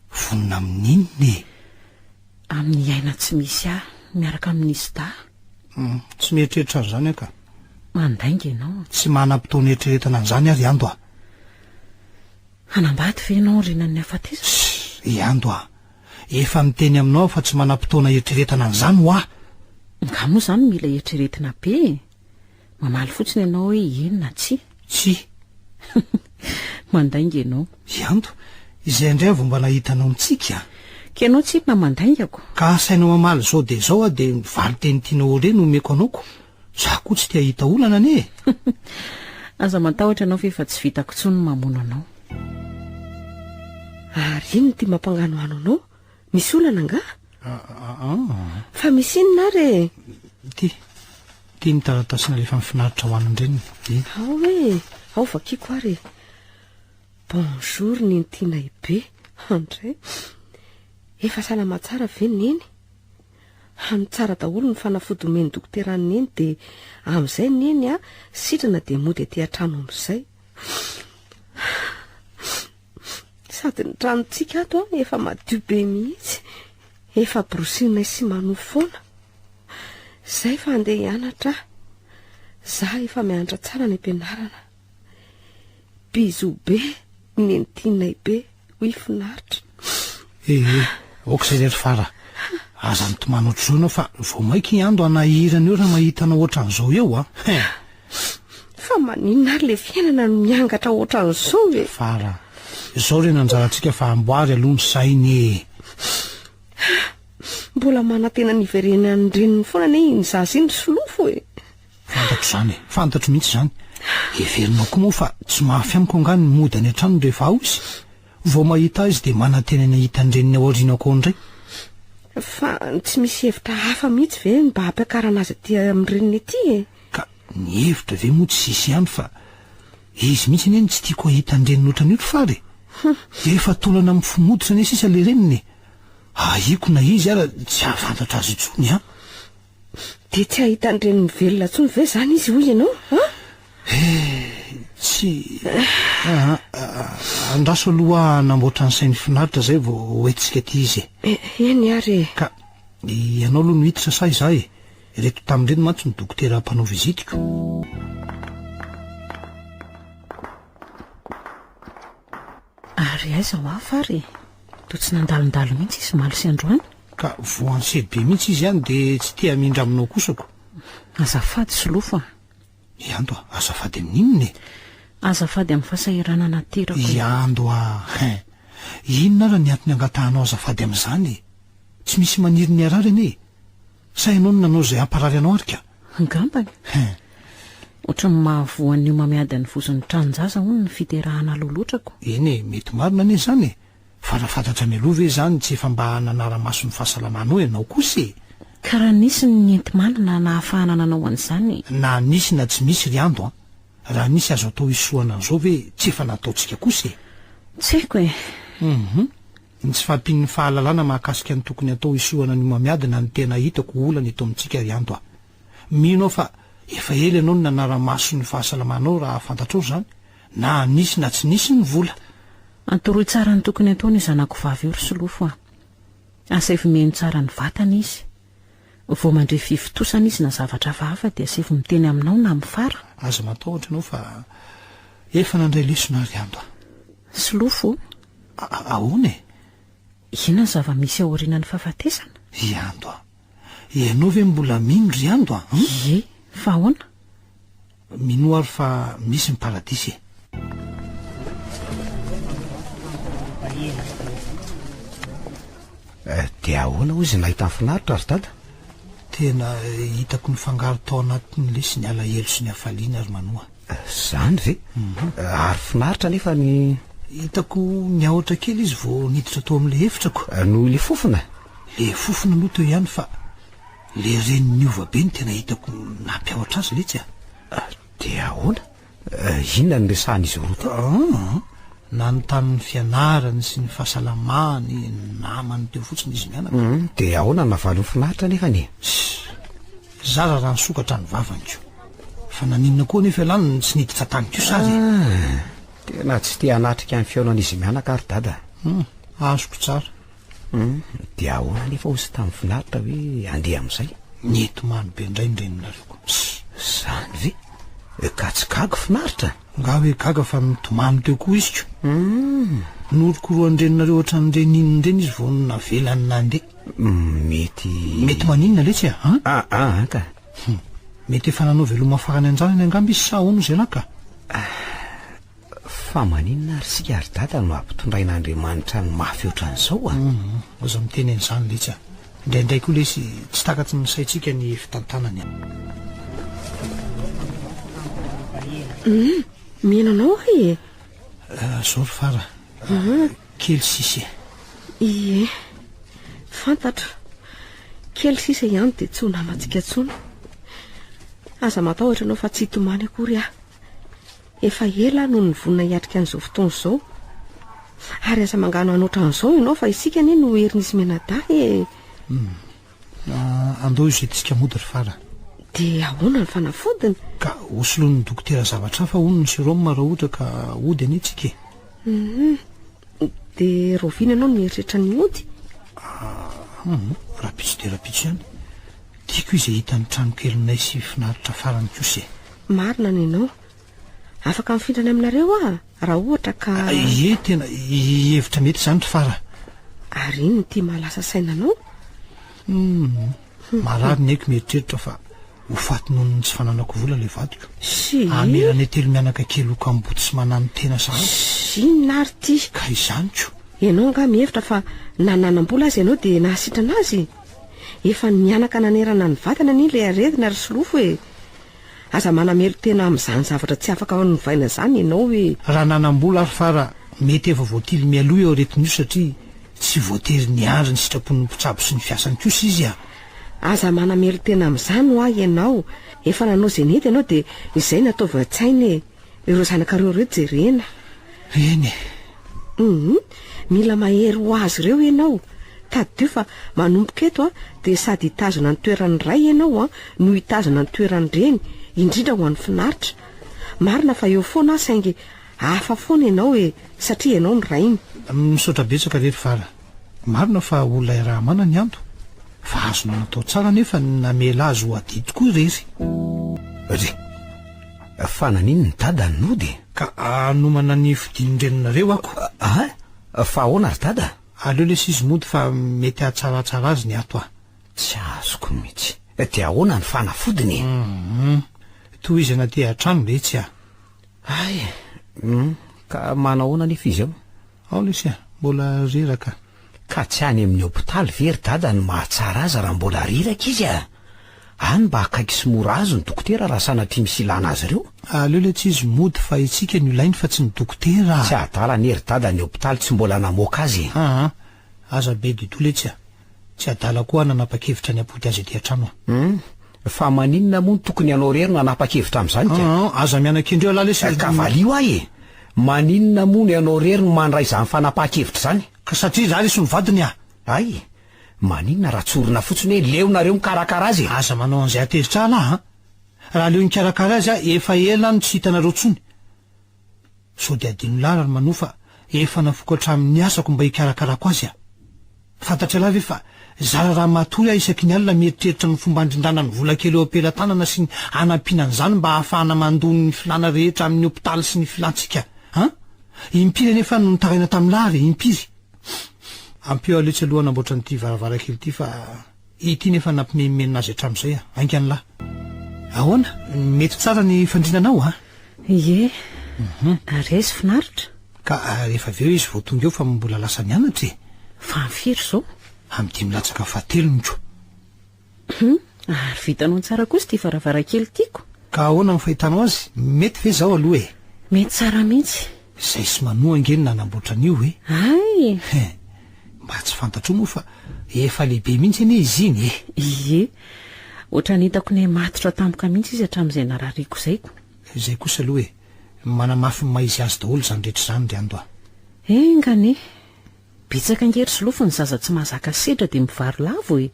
S3: vonona amin'inona e?
S2: Amin'ny aina tsy misy ahy miaraka amin'i Sda.
S3: Tsy mieritreritra an'izany aho ka.
S2: Mandainga ianao.
S3: Tsy manam-potoana hieritreretana an'izany aho ry Ando a.
S2: Hanambady ve ianao aorianan'ny hafatesako?
S3: Tssy, i Ando a. Efa miteny aminao aho fa tsy manam-potoana hieritreretana an'izany hoa.
S2: Nga moa izany mila eritreretina be e? Mamaly fotsiny ianao hoe eny na tsia.
S3: Tsia.
S2: Mandainga ianao.
S3: Ianto, izay indray aho vao mba nahita anao nitsiky a!
S2: Ka ianao tsinona mandaingako.
S3: Ka asainao mamaly izao dia izao aho dia ny valin-teny tianao ho re no omeko anao ko. Za koa tsy te hahita olana anie e!
S2: Aza matahotra ianao fa efa tsy vitako intsony ny mamono anao.
S4: Ary inona ity mampanganohano anao? Misy olana angaha?
S3: Aa.
S4: Fa misy inona ary e?
S3: Ity. Ity ny taratasy nalefan'i Finaritra ho an'ny reniny. Iny.
S4: Ao e! Ao vakiako ary e! Bonjour Neny be. Andray. Efa salama tsara ve Neny? Hano tsara daholo ny fanafody omen'ny dokotera an'i Neny dia amin'izay Neny a, sitrana dia mody aty an-trano amin'izay. Sady ny tranontsika ato an, efa madio be mihitsy. Efa borosianay sy manoa foana. Zay fa andeha hianatra aho. Za efa mianatra tsara any am-pianarana. Bisous be, neny tianay be, hoy finaritra.
S3: Ee, aoka izay re ry Fara. Aza mitomany ohatr'izao ianao fa vao mainka i Ando hanahirana eo raha mahita anao ohatran'izao eo an! Hein!
S4: Fa maninona ary le fiainana no miangatra ohatran'izao e?
S3: Fara, izao re ny anjarantsika fa amboary aloha ny saina e!
S4: Mbola manantena ny hiverenan'ny reniny foana anie iny zaza iny ry Solofo e!
S3: Fantatro izany e! Fantatro mihitsy izany! Heverinao koa moa fa tsy mafy amiko angaha ny mody any an-trano rehefa ao izy? Vao mahita ahy izy dia manantena ny hahita ny reniny ao aorianako ao indray.
S4: Fa tsy misy hevitra hafa mihitsy ve mba hampiakarana azy aty amin'ny reniny aty e?
S3: Ka ny hevitra ve moa tsy hisy ihany fa izy mihitsy anie no tsy tiako hahita ny reniny ohatran'io ry Fara e! Efa tolana mifomoditra anie sisa ilay reniny e! Ahiako na izy ara tsy hahafantatra azy intsony an!
S4: Dia tsy hahita ny reniny velona intsony ve izany izy hoy ianao an?
S3: Eh, tsy andraso aloha hanamboatra ny sainy finaritra izay vao hoentintsika aty izy
S4: e. Eny ary e.
S3: Ka ianao aloha no hiditra sa izaho e? Ireto tamin'ireny mantsy no dokotera mpanao vizitiko.
S2: Ary aiza ho hafa ary e? Toa tsy nandalondalo mihitsy izy omaly sy androany.
S3: Ka voanse be mihitsy izy any dia tsy te hamindra aminao kosa ko.
S2: Azafady Solofo a!
S3: Iando a! Azafady amin'inona e?
S2: Azafady amin'ny fahasahiranana aterako e!
S3: Iando a! Hein! Inona ara ny antony angatahanao azafady amin'izany e? Tsy misy maniry ny harary anie e! Sa ianao no nanao izay hamparary anao ary ka?
S2: Angambany.
S3: Hein.
S2: Ohatran'ny mahavoa an'ny homamiadan'ny vozon'ny tranon-jaza hono ny fiterahana aloha loatra ko.
S3: Eny e, mety marina anie izany e! Fa raha fantatra mialoha ve izany tsy efa mba nanara-maso ny fahasalamanao ianao kosa e?
S2: Ka raha nisy ny enti-manana nahafahana nanao an'izany.
S3: Na nisy na tsy misy ry Ando an! Raha nisy azo atao hisohana an'izao ve tsy efa nataontsika kosa e?
S2: Tsy haiko e!
S3: Hum. Ny tsy fahampian'ny fahalalana mahakasika ny tokony atao hisohana ny homamiadana no tena hitako olana eto amintsika ry Ando a! Mino aho fa efa ela ianao no nanara-maso ny fahasalamanao raha fantatrao izany, na nisy na tsy nisy ny vola.
S2: Antoroy tsara ny tokony ataony io zanako vavy io ry Solofo a! Asaivo mihaino tsara ny vatany izy. Vao mandre fivontosana izy na zavatra hafahafa dia asaivo miteny aminao na amin'ny fara.
S3: Aza matahotra ianao fa efa nandray lesona aho ry Ando a!
S2: Solofo o!
S3: Ahoana e?
S2: Inona ny zava-misy aorianan'ny fahafatesana?
S3: I Ando a! Ianao ve mbola mino ry Ando a?
S2: Ie, fa ahoana?
S3: Minoa ary fa misy ny paradisa e!
S5: Dia ahoana hozy nahita ny finaritra ry dada?
S3: Tena hitako nifangaro tao anatin'ny lesy ny alahelo sy ny hafaliana ry Manoa.
S5: Zany ve? Ary finaritra anefa ny.
S3: Hitako niahotra kely izy vao niditra tao amin'ilay efitrako.
S5: Noho ilay fofona?
S3: Le fofona aloha teo ihany fa le reniny niova be no tena hitako nampiahotra azy letsy a!
S5: Dia ahoana? Inona no resahan'izy roa teo?
S3: Aa! Nanontany ny fianarany sy ny fahasalamany, ny namany teo fotsiny izy mianaka.
S5: Dia ahoana no navaliny finaritra anefany e?
S3: Ssss! Zara raha nisokatra ny vavany ko! Fa naninona koa anefa ialahy no tsy niditra tany kosa ary e?
S5: Ah! Tena tsy te hanatrika ny fihaonan'izy mianaka ary dada.
S3: Hum! Azoko tsara.
S5: Hum, dia ahoana anefa hozy tamin'ny finaritra hoe handeha amin'izay?
S3: Nitomany be indray ny reninareo ko.
S5: Zany ve? Ka tsy gaga finaritra?
S3: Nga hoe gaga fa nitomany teo koa izy ko.
S5: Hum.
S3: Norokoroan-dreninareo ohatran'ireny inona ireny izy vao navelany nandeha.
S5: Mety.
S3: Mety maninona letsy a? An?
S5: Ah ah ka.
S3: Hum. Mety efa nanao veloma farany an-janany angamba izy sa ahoana hozy ialahy ka?
S5: Fa maninona ary isika ry dada no ampitondrain'Andriamanitra ny mafy ohatran'izao a?
S3: Humm, aza miteny an'izany letsy a! Indraindray koa lesy tsy takatry ny saintsika ny fitantanany a!
S4: Humm, mino anao aho e!
S3: Zao ry Fara, kely sisa e!
S4: Ie, fantatro. Kely sisa ihany dia tsy ho namantsika intsony. Aza matahotra ianao fa tsy hitomany akory aho. Efa ela aho no nivonona hiatrika an'izao fotoana izao. Ary aza manganohano ohatran'izao ianao fa isika anie no herin'izy mianadahy e.
S3: Hum. Andao hizetintsika mody ry Fara.
S4: Dia ahoana ny fanafodiny?
S3: Ka hosoloin'ny dokotera zavatra hafa hono ny sérum raha ohatra ka hody anie tsika e.
S4: Hum. Dia rahoviana ianao no mieritreritra ny hody?
S3: Hum, rahampitso dia rahampitso ihany. Tiako izy hahita ny tranokelinay sy finaritra farany kosa e.
S4: Marina ny anao. Afaka mifindra any aminareo aho raha ohatra ka.
S3: Ie, tena hevitra mety izany ry Fara.
S4: Ary inona ity mahalasa saina anao?
S3: Hum, marary ny aiko mieritreritra fa ho faty noho ny tsy fananako vola ilay vadiko.
S4: Sy.
S3: Hamelanay telo mianaka kely ho kamboty sy mananotena sahady.
S4: Sy inona ary ity?
S3: Ka izany ko.
S4: Ianao angaha mihevitra fa na nanam-bola aza ianao dia nahasitrana azy? Efa nihanaka nanerana ny vatana anie ilay aretina ry Solofo e! Aza manamelo-tena amin'izany zavatra tsy afaka novaina izany ianao e!
S3: Raha nanam-bola ary Fara, mety efa voatily mialoha io aretina io satria tsy voatery niandry ny sitrapon'ny mpitsabo sy ny fiasany kosa izy a!
S4: Aza manamelo-tena amin'izany hoa ianao, efa nanao izay nety ianao dia izay no ataovy an-tsaina e! Ireo zanakareo ireo jerena.
S3: Eny e.
S4: Hum, mila mahery ho azy ireo ianao. Tadidio fa manomboka eto an, dia sady hitazona ny toeran'ny ray ianao an, no hitazona ny toeran'ny reny, indrindra ho an'ny finaritra. Marina fa eo foana aho saingy hafa foana ianao e, satria ianao no rainy.
S3: Misaotra betsaka re ry Fara. Marina fa olona iaraha-manana ny Ando, fa azonao natao tsara anefa ny namela azy ho adidy koa irery.
S5: Ry. Fa naninona i Dada no nody e?
S3: Ka hanomana ny fodian-dreninareo ako.
S5: A? Fa ahoana ry Dada?
S3: Aleo lesy izy mody fa mety hahatsaratsara azy ny ato a.
S5: Tsy azoko mihitsy. Dia ahoana ny fanafodiny e?
S3: Hum. Tohizana aty an-trano letsy a.
S5: Hay e. Hum. Ka manahoana anefa izy ao?
S3: Ao lesy a. Mbola reraka.
S5: Ka tsy any amin'ny hopitaly ve ry dada no mahatsara azy raha mbola reraka izy a! Any mba akaiky sy mora azo ny dokotera raha sanatria misy ilana azy ireo.
S3: Aleo letsy izy mody fa itsika no ilainy fa tsy ny dokotera a!
S5: Tsy adala anie ry dada ny hopitaly tsy mbola namoaka azy e!
S3: Aa! Aza be du tout letsy a! Tsy adala koa aho nanapa-kevitra ny hampody azy aty an-trano a!
S5: Hum! Fa maninona moa no tokony ianao irery no hanapa-kevitra amin'izany ka?
S3: Aa! Aza miana-kendry eo lahy lesy
S5: Ka valio ahy e! Maninona moa no ianao irery no mandray izany fanapahan-kevitra izany?
S3: Ka satria izaho lesy no vadiny a!
S5: Hay! Maninona raha tsorina fotsiny hoe leo nareo mikarakara azy e!
S3: Aza manao an'izay hatezitra ahy lahy a! Raha leo nikarakara azy aho efa ela aho no tsy hitanareo intsony. Sao dia adino lahy ry Manoa fa efa nafoiko hatramin'ny asako mba hikarakarako azy aho. Fantatr'ialahy ve fa zara raha matory aho isaky ny alina mieritreritra ny fomba handrindrana ny vola kely eo am-pelatanana sy ny hanampiana an'izany mba hahafahana mandoa ny filàna rehetra amin'ny hopitaly sy ny filantsika an? Impiry anefa aho no nitaraina tamin'ilahy re, impiry? Ampio aho letsy aloha hanamboatra an'ity varavarankely ity fa ity nefa nampimenomenona azy hatramin'izay a! Haingana lahy. Ahoana? Mety tsara ny fandriana anao a?
S2: Ie. Resy finaritra.
S3: Ka rehefa avy eo izy vao tonga eo fa mbola lasa nianatra e!
S2: Fa amin'ny firy izao?
S3: Amin'ny dimy latsaka fahatelony ko.
S2: Hum, ary vitanao tsara kosa ity varavarankely ity ko.
S3: Ka ahoana ny fahitanao azy? Mety ve izao aloha e?
S2: Mety tsara mihitsy.
S3: Izay sy Manoa ange no nanamboatra an'io e!
S2: Hay!
S3: He, mba tsy fantatrao moa fa efa lehibe mihitsy anie izy iny e!
S2: Ie, ohatran'ny hitako niha-matotra tampoka mihitsy izy hatramin'izay narariako izay ko.
S3: Izay kosa aloha e! Manamafy ny maha izy azy daholo izany rehetra izany ry Ando a!
S2: Enga anie! Betsaka ange ry Solofo ny zaza tsy mahazaka sedra dia mivaro lavo e!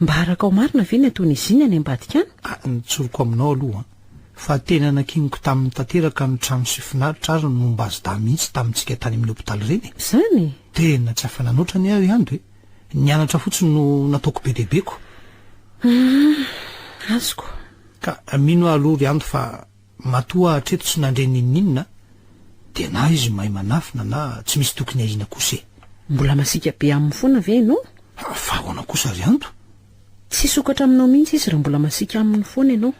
S2: Mba arakao marina ve ny ataon'izy iny any ambadika any?
S3: Ah, ny tsoriko aminao aloha an, fa tena nankiniko taminy tanteraka ny trano sy finaritra ary ny momba azy dahy mihitsy tamintsika tany amin'ny hopitaly ireny e!
S2: Izany?
S3: Tena tsy afa-nanoatra anie aho ry Ando e! Nianatra fotsiny no nataoko be dia be ko!
S2: Hum, azoko.
S3: Ka mino aho aloha ry Ando fa Matoa hatreto tsy nandre n'inon'inona dia na izy mahay manafina na tsy misy tokony ahiana kosa e.
S2: Mbola masiaka be aminy foana ve ianao?
S3: Fa ahoana kosa ry Anto?
S2: Tsy hisokatra aminao mihitsy izy raha mbola masiaka aminy foana ianao.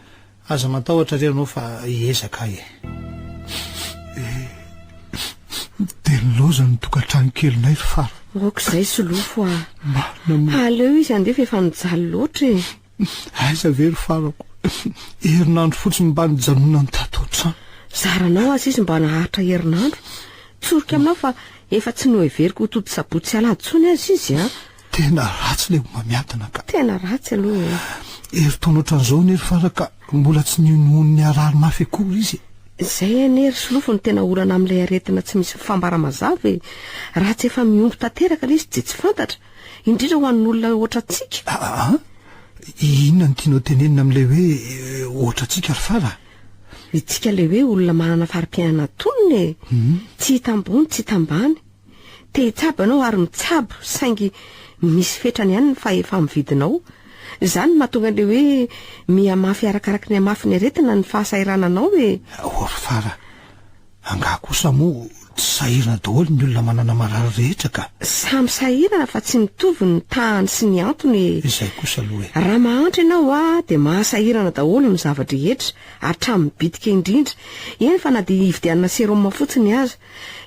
S3: Aza matahotra re ianao fa hiezaka aho e. Dia nilaoza ny tokantrano kelinay ry Fara.
S4: Aoka izay Solofo a.
S3: Marina moa.
S4: Aleo izy handeha fa efa nijaly loatra e.
S3: Aiza ve ry farako? Herinandro fotsiny mba nijanonany tato an-trano.
S4: Zaranao aza izy mba naharitra herinandro. Tsoriko aminao fa efa tsy noheveriko ho tody sabotsy sy alahady intsony aza izy an!
S3: Tena ratsy ilay homamiadana ka.
S4: Tena ratsy aloha e.
S3: Herintaona ohatran'izao anie ry fara ka mbola tsy nihonihony niharary mafy akory izy e.
S4: Izay anie ry Solofo no tena olana amin'ilay aretina tsy misy fambara mazava e. Raha tsy efa mihombo tanteraka ilay izy dia tsy fantatra. Indrindra ho an'olona ohatrantsika.
S3: Aa! Inona no tianao tenenina amin'ilay hoe ohatrantsika ry Fara?
S4: Itsika ilay hoe olona manana fari-piainana antonony e! Tsy hita ambony, tsy hita ambany. Te hitsabo ianao ary mitsabo saingy misy fetrany ihany ny fahefa-mividinao. Izany no mahatonga an'ilay hoe mihamafy arakaraky ny hamafin'ny aretina ny fahasahirananao e!
S3: O ry Fara, Angaha kosa moa tsy sahirana daholo ny olona manana marary rehetra ka.
S4: Samy sahirana fa tsy mitovy ny tahany sy ny antony e.
S3: Izay kosa aloha e.
S4: Raha mahantra ianao a dia mahasahirana daholo ny zava-drehetra, hatramin'ny bitika indrindra, eny fa na dia hividianana sérum fotsiny aza.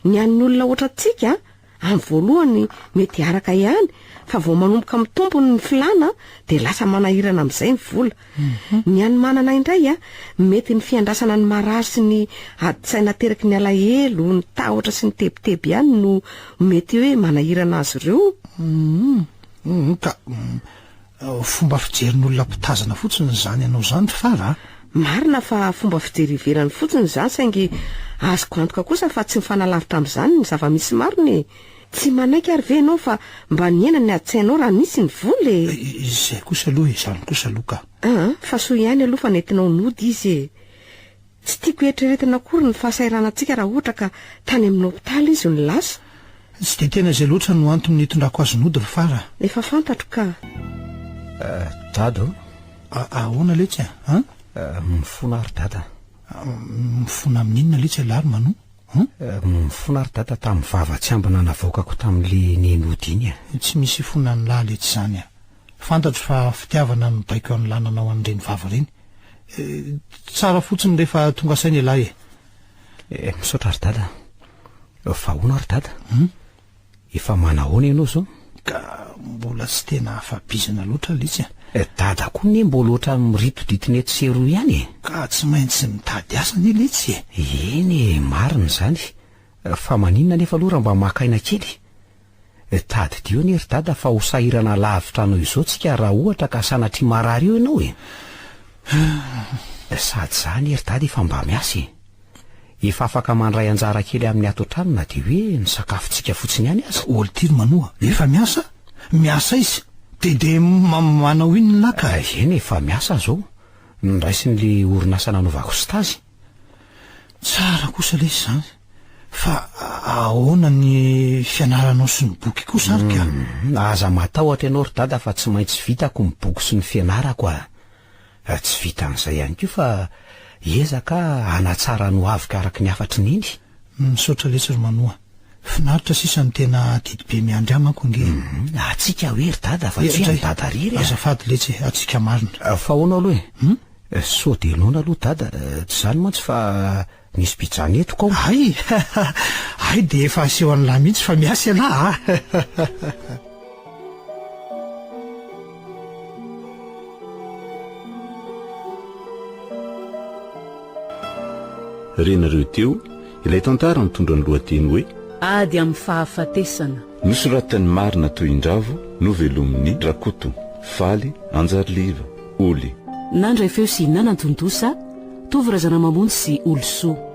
S4: Ny an'ny olona ohatrantsika Amin'ny voalohany mety hiaraka ihany fa vao manomboka mitombo ny filàna dia lasa manahirana amin'izay ny vola. Ny an'ny manana indray a, mety ny fiandrasana ny marary sy ny adin-tsaina ateraky ny alahelo, ny tahotra sy ny tebiteby ihany no mety hoe manahirana azy ireo.
S3: Hum, ka Fomba fijerin'olona mpitazana fotsiny izany anao izany ry Fara a!
S4: Marina fa fomba fijery ivelany fotsiny izany saingy azoko antoka kosa fa tsy mifanalavitra amin'izany ny zava-misy marina e! Tsy manaiky ary ve ianao fa mba nihena ny adin-tsainao raha nisy ny vola e?
S3: Izay kosa aloha e, izany kosa aloha ka.
S4: Aa, fa soa ihany aloha fa nentinao nody izy e! Tsy tiako eritreretina akory ny fahasahiranantsika raha ohatra ka tany amin'ny hopitaly izy no lasa.
S3: Tsy dia tena izay loatra no antony nitondrako azy nody ry Fara a.
S4: Efa fantatro ka.
S5: Dada o.
S3: Ahoana letsy a? An?
S5: Mifona aho ry dada.
S3: Mifona amin'inona letsy ialahy ry Mano? An?
S5: Mifona aho ry dada tamin'ny vava tsy ambina navoakako tamin'ilay nody iny a.
S3: Tsy misy ifonan'lah letsy izany a. Fantatro fa fitiavana no mibaiko an'lah nanao an'ireny vava ireny. Tsara fotsiny rehefa tonga saina ialahy e.
S5: Misaotra ry dada. Fa hono aho ry dada. Efa manahoana ianao izao?
S3: Ka mbola tsy tena afa-bizana loatra letsy a.
S5: Eh, dada koa anie mbola ohatran'ny miritodritona etsy sy eroa ihany e.
S3: Ka tsy maintsy mitady asa anie letsy e.
S5: Eny e, marina izany. Fa maninona anefa aloha raha mba maka aina kely? Tadidio anie ry dada fa ho sahirana lavitra anao izao tsika raha ohatra ka sanatria marary eo ianao e. Sady za anie ry dada efa mba miasa e. Efa afaka mandray anjara kely amin'ny ato an-trano na dia hoe ny sakafontsika fotsiny ihany aza.
S3: Oltiry manoa, efa miasa? Miasa aiza? Dia dia manao inona ka?
S5: Eny efa miasa zao, noraisin'le orinasa nanaovako stage.
S3: Tsara kosa lesy izany, fa ahoana ny fianaranao sy ny boky kosa ary ka?
S5: Aza matahotra ianao ry dada fa tsy maintsy vitako ny boky sy ny fianarako a! Tsy vitan'izay ihany koa fa hiezaka hanatsara ny hoaviko araka ny hafatry Neny.
S3: Misaotra letsy ry Manoa. Finaritra sisa ny tena adidy be miandry ahy manko ange e.
S5: Antsika hoe ry dada fa tsy hoe an'i dada irery a!
S3: Azafady letsy e, antsika marina.
S5: Fa ahoana aloha e? Sao dia noana aloha dada, tsy izany mantsy fa misy pizza netiko ao.
S3: Hay! Hay dia efa aseho an'lah mihitsy fa miasa ialahy a!
S1: Renareo teo ilay tantara mitondra ny lohateny hoe
S2: Ady amin'ny fahafatesana.
S1: Nosoratan'i Marina Tohindravo, novelomin'i Rakoto, Faly, Anjariliva, Oly.
S2: Nandray feo sy nanantontosa, Tovo Razanamamonjy sy Olisoa.